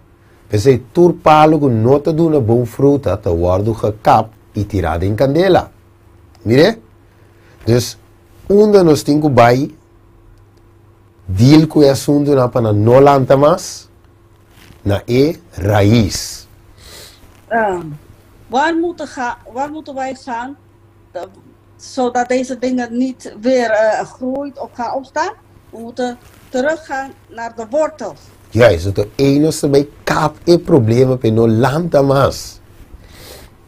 P'esei tur palu ku no ta duna bon fruta ta wòrdu gekap i tirá den kandela. Mir'é? Dus, unda nos tin ku bai deal ku e asuntunan pa nan no lanta mas? Na e rais. Waar moeten, ga, waar moeten wij gaan zodat deze dingen niet weer groeit of gaan opstaan? We moeten teruggaan naar de wortels. Juist, anto ei nos ta bai kap e problema pa e no lanta mas.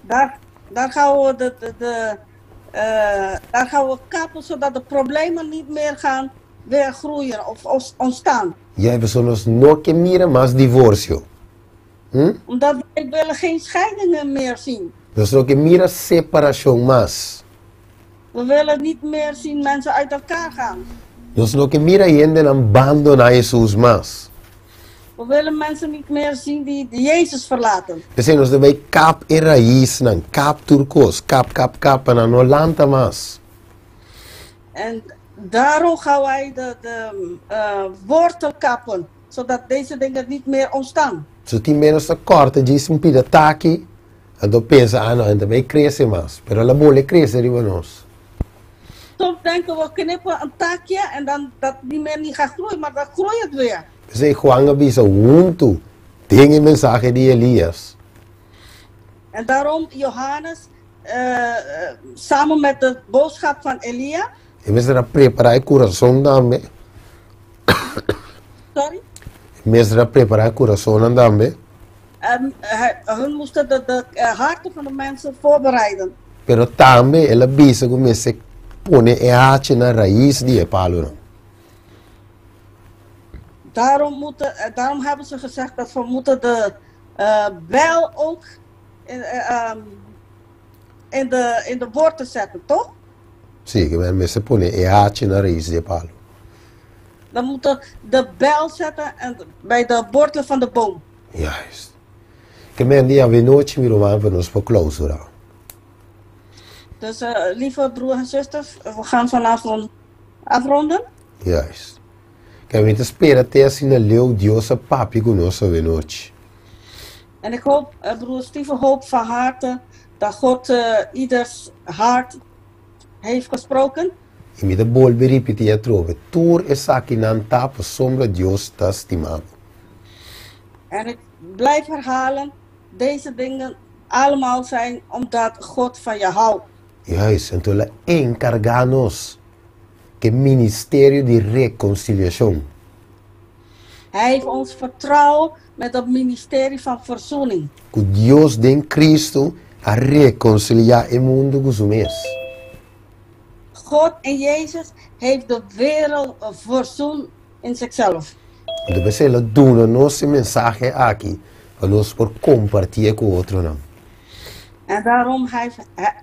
Daar, daar gaan we de, de, de, daar gaan we kappen zodat de problemen niet meer gaan weer groeien of ontstaan. Juist, pasobra nos no ke mira mas divorcio. Hm? Omdat wij willen geen scheidingen meer zien. Nos no ke mira separashon mas. We willen niet meer zien mensen uit elkaar gaan. Nos no ke mira hendenan bandoná Hesus mas. We willen mensen niet meer zien die Jezus verlaten. P'esei nos ta bai kap e raisnan, kap tur kos, kap, kap, kap, pa nan no lanta mas. En daarom gaan wij de, de uh, wortel kappen, zodat deze dingen niet meer ontstaan. So tin menos ta kòrta djis un pida taki, anto pensa, ah no, e ta bai krese mas. Pero el a bole krese riba nos. Soms denken we knippen een takje en dan dat niet meer niet gaat groeien, maar dan groeit het weer. P'esei Juan a bisa huntu den e mensahe di Elias. En daarom Johannes samen met de boodschap van Elia. E mester a prepará e kurason tambe. Sorry? E mester a prepará e kurasonnan tambe. En hun moesten de, de harten van de mensen voorbereiden. Pero tambe el a bisa ku mester pone e hachi na rais di e palunan. Daarom, moeten, daarom hebben ze gezegd dat we moeten de bijl ook in, in, de, in de wortel zetten, toch? Sí, ku men mester pone e hachi na rais di e palu. Dan moeten de bijl zetten en bij de wortel van de boom. Juist. Ke men di avenochi mi ruman pa nos por klousura. Dus uh, lieve broer en zusters, we gaan vanavond afronden. Juist. Ke mi ta spera te asina leu Dios a papia ku nos avenochi. En ik hoop, uh, broer Steven hoopt van harte dat God uh, ieders hart heeft gesproken. I mi ta bolbe ripití atrobe, tur esakinan ta pasobra Dios ta stima bo. En ik blijf herhalen, deze dingen allemaal zijn omdat God van je houdt. Juist, anto el a enkargá nos ku e ministerio di rekonsiliashon. Hij heeft ons vertrouwd met het ministerie van verzoening. Ku Dios den Cristo a rekonsiliá e mundu ku su mes. God en Jezus heeft de wereld verzoend in zichzelf. Anto p'esei el a duna nos e mensahe aki pa nos por kompartié ku otronan. En daarom heeft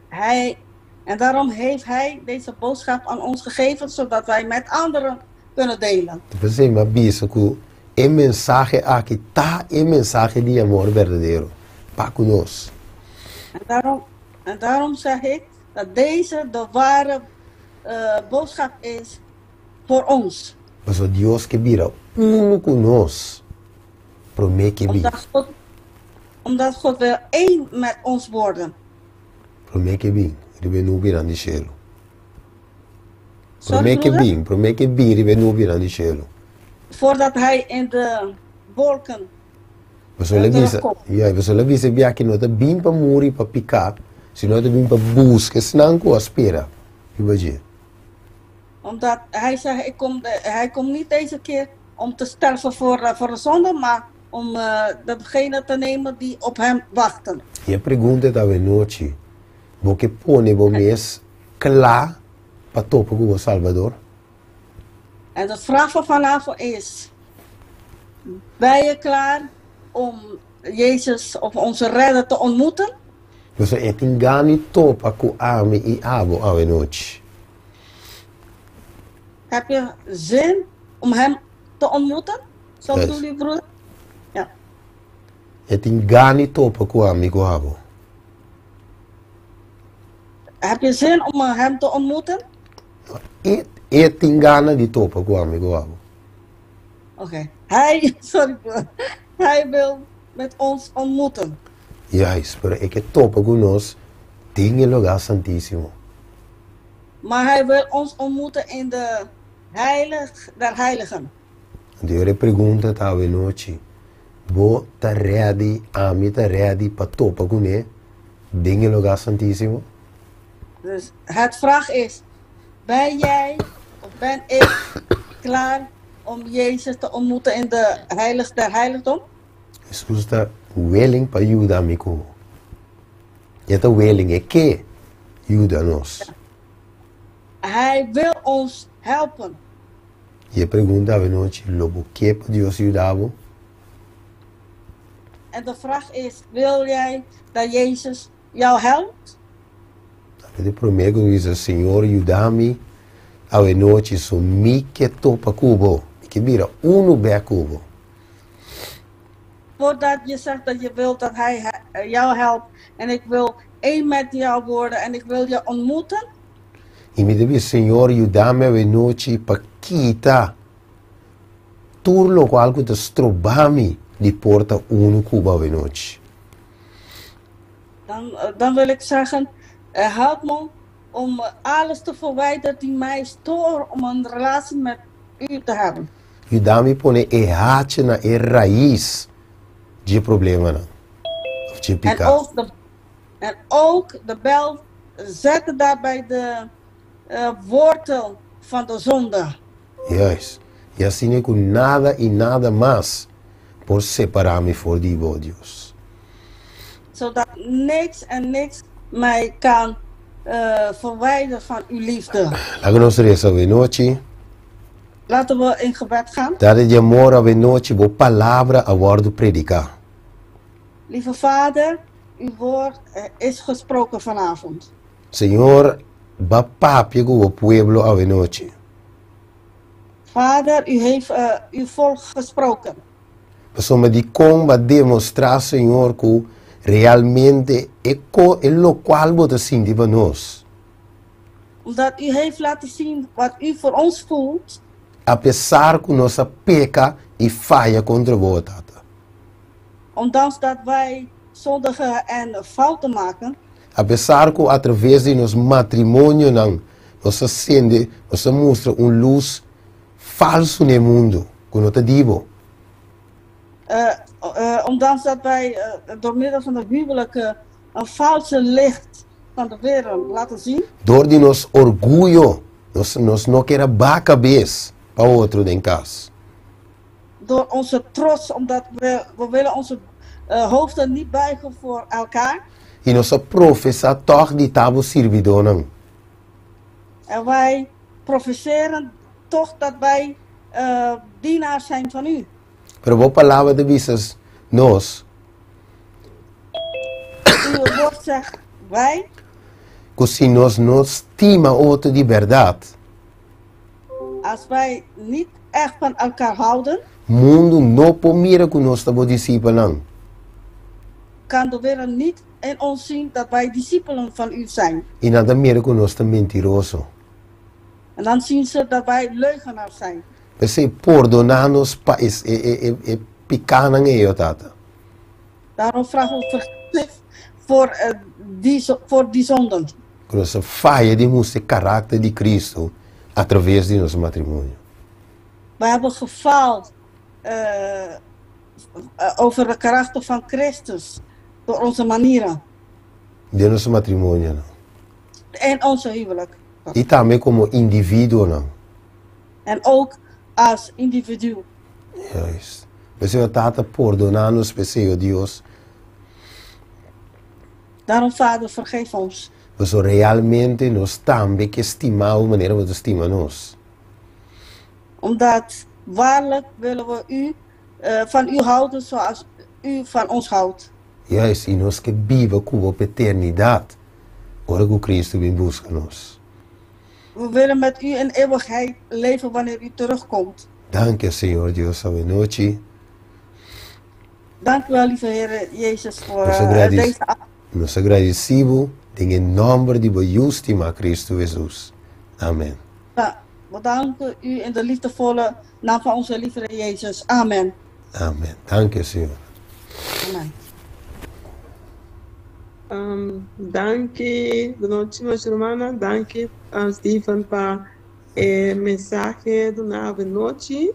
hij, en daarom heeft hij deze boodschap aan ons gegeven, zodat wij met anderen kunnen delen. P'esei mi a bisa ku e mensahe aki ta e mensahe di amor berdadero pa ku nos. En daarom, en daarom zeg ik dat deze de ware uh, boodschap is voor ons. Pasobra Dios ke bira unu ku nos promé ke bin. Omdat God, omdat God wil één met ons worden. Promé ke bin riba e nubinan di shelu. Promé ke bin, promé ke bin riba e nubinan di shelu. Voordat hij in de wolken Pasobra el a bisa, ja, pasobra el a bisa e biaha no ta bin pa muri pa piká, sino e ta bin pa buska esnan ku a spera riba dje. Omdat hij zei, ik kom, hij komt niet deze keer om te sterven voor, voor de zonde, maar om uh, degene te nemen die op hem wachten. I e pregunta ta awenochi, Bo ke pone bo mes kla pa topa ku bo Salbador? En de vraag van vanavond is, ben je klaar om Jezus of onze redder te ontmoeten? Pasobra e tin gana di topa ku ami i abo awenochi. Heb je zin om hem te ontmoeten? Zo bedoel je, broeder? Ja. E tin gana di topa ku ami ku abo. Heb je zin om hem te ontmoeten? E, e tin gana di topa ku ami ku abo. Oké. Okay. Hij, sorry, hij wil met ons ontmoeten. Juist, pero e ke topa ku nos den e lugá santísimo. Maar hij wil ons ontmoeten in de heilig der heiligen. Anto e ora e pregunta ta awe nochi, Bo ta ready, ami ta ready pa topa kuné den e lugá santísimo? Dus het vraag is, ben jij of ben ik klaar om Jezus te ontmoeten in de heilig der heiligdom? Hesus ta willing pa yuda mi ku bo. E ta willing, e ke yuda nos. Hij wil ons helpen. I e pregunta awenochi, lo bo ke pa Dios yuda bo? En de vraag is, wil jij dat Jezus jou helpt? Ami ta promé ku bisa, Señor yuda mi awe nochi so mi ke topa ku bo, mi ke bira unu bèk ku bo. Voordat je zegt dat je wilt dat hij jou helpt en ik wil één met jou worden en ik wil je ontmoeten. I mi ta bisa, Señor yuda mi awe nochi pa kita tur lokual ku ta stroba mi di por ta unu ku bo awe nochi. Dan, dan wil ik zeggen, help me om alles te verwijderen die mij stoort om een relatie met u te hebben. Yuda mi pone e hacha na e rais dje problemanan of dje En piká. ook de, en ook de bijl zetten daar bij de eh, wortel van de zonde. Juist. I asina ku nada i nada mas por separá mi for di bo, Dios. Zodat niks en niks mij kan eh, verwijderen van uw liefde. Laga nos resa awenochi. Laten we in gebed gaan. Tata di amor, awenochi bo palabra a wòrdu prediká. Lieve Vader, uw woord eh, is gesproken vanavond. Señor, B'a papia ku bo pueblo awenochi. Vader, u heeft uh, uw volk gesproken. Pasobra dikon b'a demostrá, Señor, ku realmente e ko e lokual bo ta sinti pa nos. Omdat u heeft laten zien wat u voor ons voelt. Apesar ku nos a peka i faya kontra bo, Tata. Ondanks dat wij zondigen en fouten maken. Apesar ku atraves di nos matrimonionan nos a sende, nos a mustra un lus falsu na e mundu ku no ta di bo. Ondanks dat wij door middel van de huwelijk een valse licht van de wereld laten zien. Dor di nos orguyo nos nos no kier a baha kabes pa otro den kas. Door onze trots omdat we we willen onze hoofden niet buigen voor elkaar. I nos a profesá tòg di ta bo sirbidónan. En wij profeseren toch dat wij dienaars zijn van u. Pero bo palabra ta bisa nos. Uw woord zegt wij. Ku si nos no stima otro di bèrdat. Als wij niet echt van elkaar houden. Mundu no por mira ku nos ta bo disipelnan. Kan de wereld niet in ons zien dat wij discipelen van u zijn. I nan ta mira ku nos ta mentiroso. En dan zien ze dat wij leugenaars zijn. P'esei pordoná nos pa e e e pikánan ei, o Tata. Daarom vragen we vergiffenis voor, die, voor die zonden. Ku nos a faya di mustra e karakter di Cristo atraves di nos matrimonio. We hebben gefaald uh, over het karakter van Christus door onze manieren. Den nos matrimonionan. In onze huwelijk. I tambe komo individuonan. En ook als individu. Juist. P'esei o Tata pordoná nos p'esei o Dios. Daarom Vader vergeef ons. Pasobra realmente nos tambe ke stima bo manera bo ta stima nos. Omdat waarlijk willen we u, van u houden zoals u van ons houdt. Juist, i nos ke biba ku bo pa eternidat ora ku Cristo bin buska nos. We willen met u in eeuwigheid leven wanneer u terugkomt. Danki, Señor Dios, awenochi. Dank u wel, lieve Heer Jezus, voor Nos uh, deze Nos a gradisí bo den e nòmber di bo Yu stimá Cristo Hesus. Amen. We danken u in de liefdevolle naam van onze lieve Heer Jezus. Amen. Amen. Dank u, Señor. Amen. Um, danki, bonochi nos rumannan. Danki, um, Steven, pa e mensahe duná avenochi.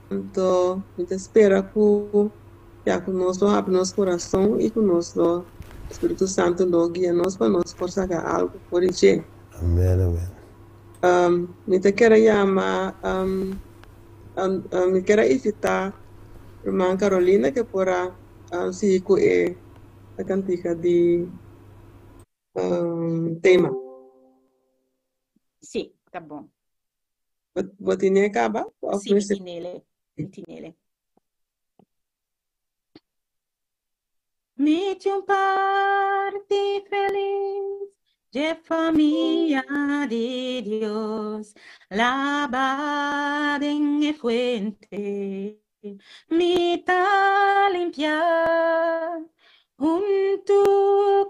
Anto, mi ta spera ku ya ku nos lo habri nos kurason i ku nos lo Spiritu Santu lo guia nos pa nos por saka algu for di dje. Amen, amen. Um, mi ta kere yama, um, um, um, mi kere invitá ruman Carolina ke por a um, sigui ku e kantika di um, tema. Sí, ta bon. Bo, bo tine kaba? Of Sí, mi mester- tinele. Mi tinele. Mi tin un parti felis dje famia di Dios, laba den e fuente, mi ta limpia. Huntu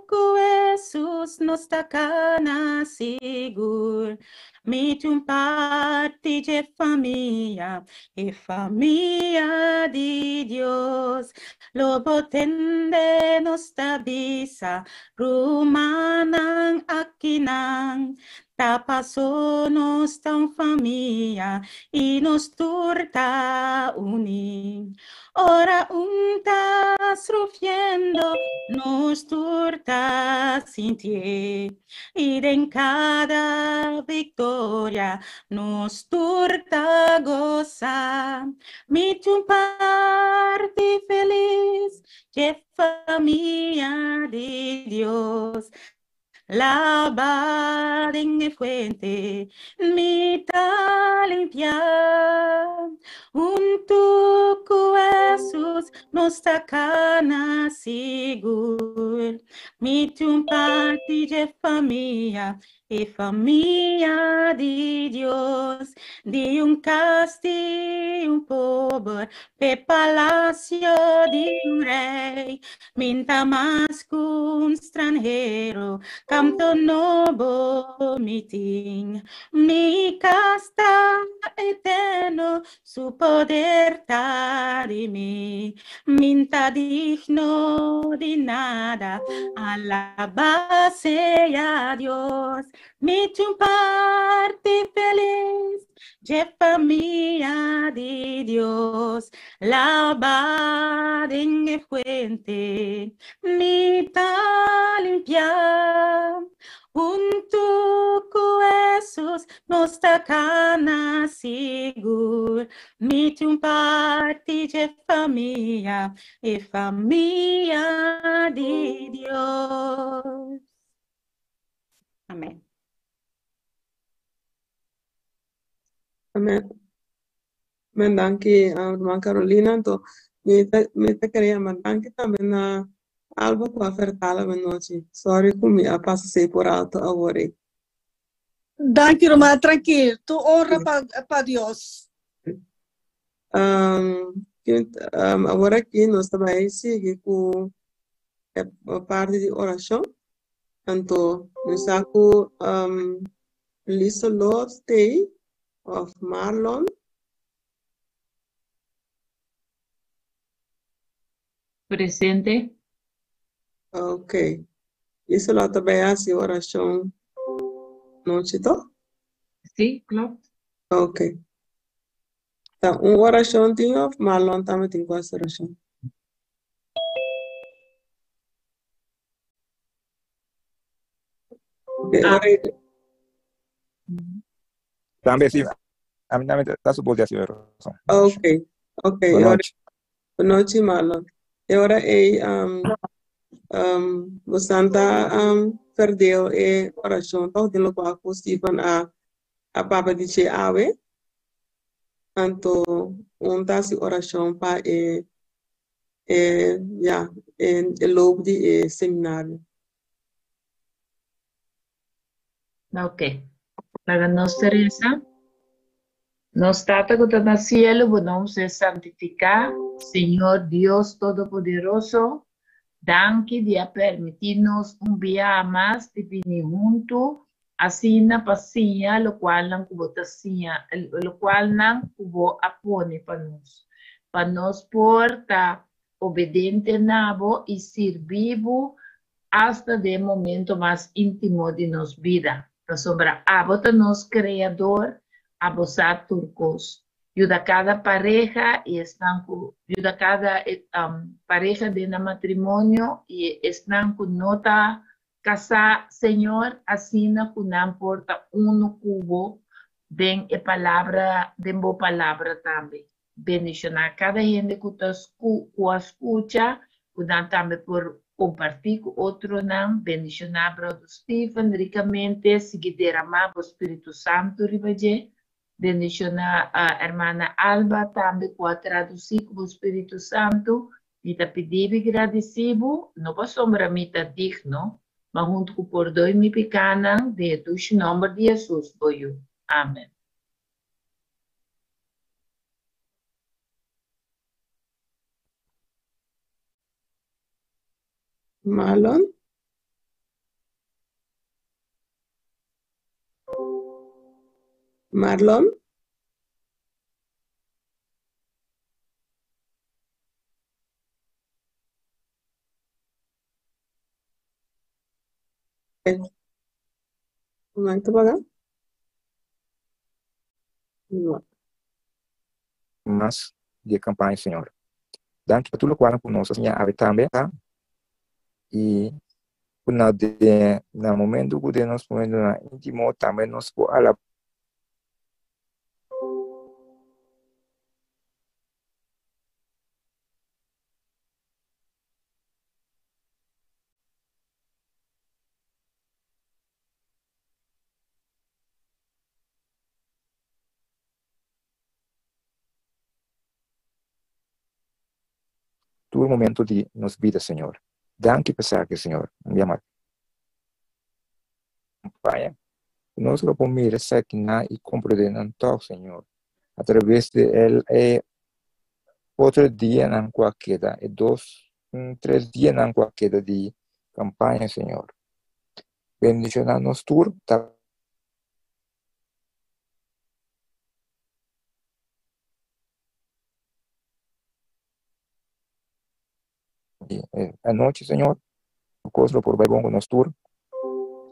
ku Hesus nos ta kana sigur. Mi tin un parti dje famia, e famia di Dios. Lo bo tende nos ta bisa, Rumannan akinan, ta paso nos ta un famia i nos tur ta uní. Ora un ta sufriendo, nos tur ta sintié. I den kada viktoria, nos tur ta gosa. Mi tin un parti felis dje famia di Dios. Laba den e fuente, mi ta limpia. Huntu ku Hesus nos ta kana sigur. Mi tin un parti dje famia, e famia di Dios. Di un kas di un pober p'e palacio di un rey. Min ta mas ku un stranhero, kanto nobo mi tin. Mi kas ta eterno, su poder ta di mi. Min ta digno di nada, alabá sea Dios. Mi tin un parti felis dje famia di Dios. Laba den e fuente, mi ta limpia. Huntu ku Hesus nos ta kana sigur. Mi tin un parti dje famia, e famia di Dios. Amén. Amén. Amen. Danki, ruman Carolina. Anto, mi ta, mi ta kere yama danki tambe na Alba ku a vertala anochi. Sorry ku mi a pasa esei por alto awor ei. Danki, ruman. Trankil. Tur honra pa, pa Dios. Um, um, awor aki nos ta bai sigui ku e parti di orashon. Anto, mi sa ku um, Liselot tei of Marlon. Presente. Ok. Liselot ta bai hasi orashon nochi to? Sí, klopt. Ok. Ta un orashon tin of Marlon tambe tin ku hasi orashon? Ok, Ah. ora e- Tambe si, a mi tambe ta supos di hasi oracion. Ok, ok. Boa Ora, noite. boa noite, Marlon. E ora ei, um, um, bosan ta um, verdeel e oracion toch den lokual ku Stephen a, a papia di dje awe. Anto un ta hasi oracion pa e e ya e, e loop di e seminario. Ok. Laga nos ta resa. Nos Tata ku ta na cielo, bo nom sea santifiká. Señor Dios Todopoderoso, danki di a permití nos un biaha mas di bini huntu asina pa siña lokualnan ku bo ta siña, lokualnan ku bo a pone pa nos, pa nos por ta obedente na bo i sirbi bo asta den e momento mas íntimo di nos bida, pasobra abo ta nos Kreador, abo sa tur kos. Yuda kada pareha i esnan ku yuda kada pareha den nan matrimonio i esnan ku no ta Kasá, Señor, asina ku nan por ta unu ku Bo den e palabra, den Bo palabra tambe. Bendishoná kada hende ku ta ku a skucha, ku nan tambe por kompartí ku otronan. Bendishoná Brother Stephen rikamente, sigui deramá Bo Spiritu Santu riba dje. Bendishoná Hermana Alba tambe ku a tradusí ku Bo Spiritu Santu. Mi ta pidi bo i gradisí bo, no pasobra mi ta digno, ma huntu ku pordoi mi pikánan, den e dushi nòmber di Hesus, bo Yu. Amen. Marlon? Marlon? Mic ta paga? No. Mas di e campaña Señor. Danki pa tur locual cu nos a siña awe tambe y cu na den na momento cu den nos momentonan intimo tambe nos por alaba. Tur momento di nos bida Señor. Danki pa esaki Señor. Un bia mas. Campaña. Nos lo por mira esakinan y comprende nan tog Señor. A traves di el e otro dianan cu a keda, e dos, tres dianan cu a keda di campaña Señor. Bendiciona nos tur. Ta. Anochi, Señor, cos lo por bai bon cu nos tur,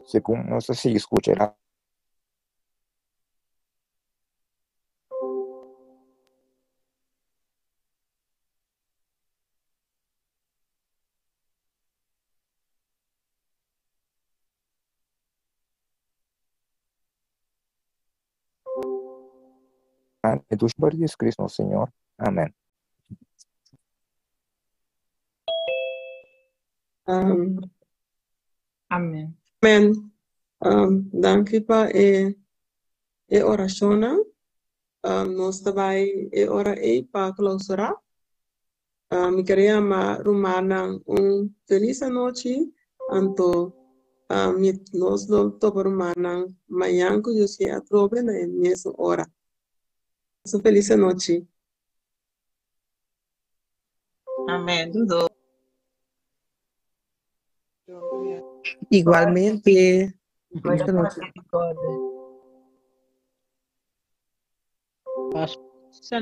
segun nos ta sigui scucha e E dushi nomber di Jesucristo nos Señor. Amen. Amen. Amen. Danki pa e e orashonnan. Nos ta bai e ora ei pa klausurá. Mi ker yama rumannan un felis anochi, anto mi nos lo topa rumannan mañan ku Dios ke atrobe na e mesun ora. Un felis anochi. Amen. Dudu. Igualmente. Feliz anochi. Pasa.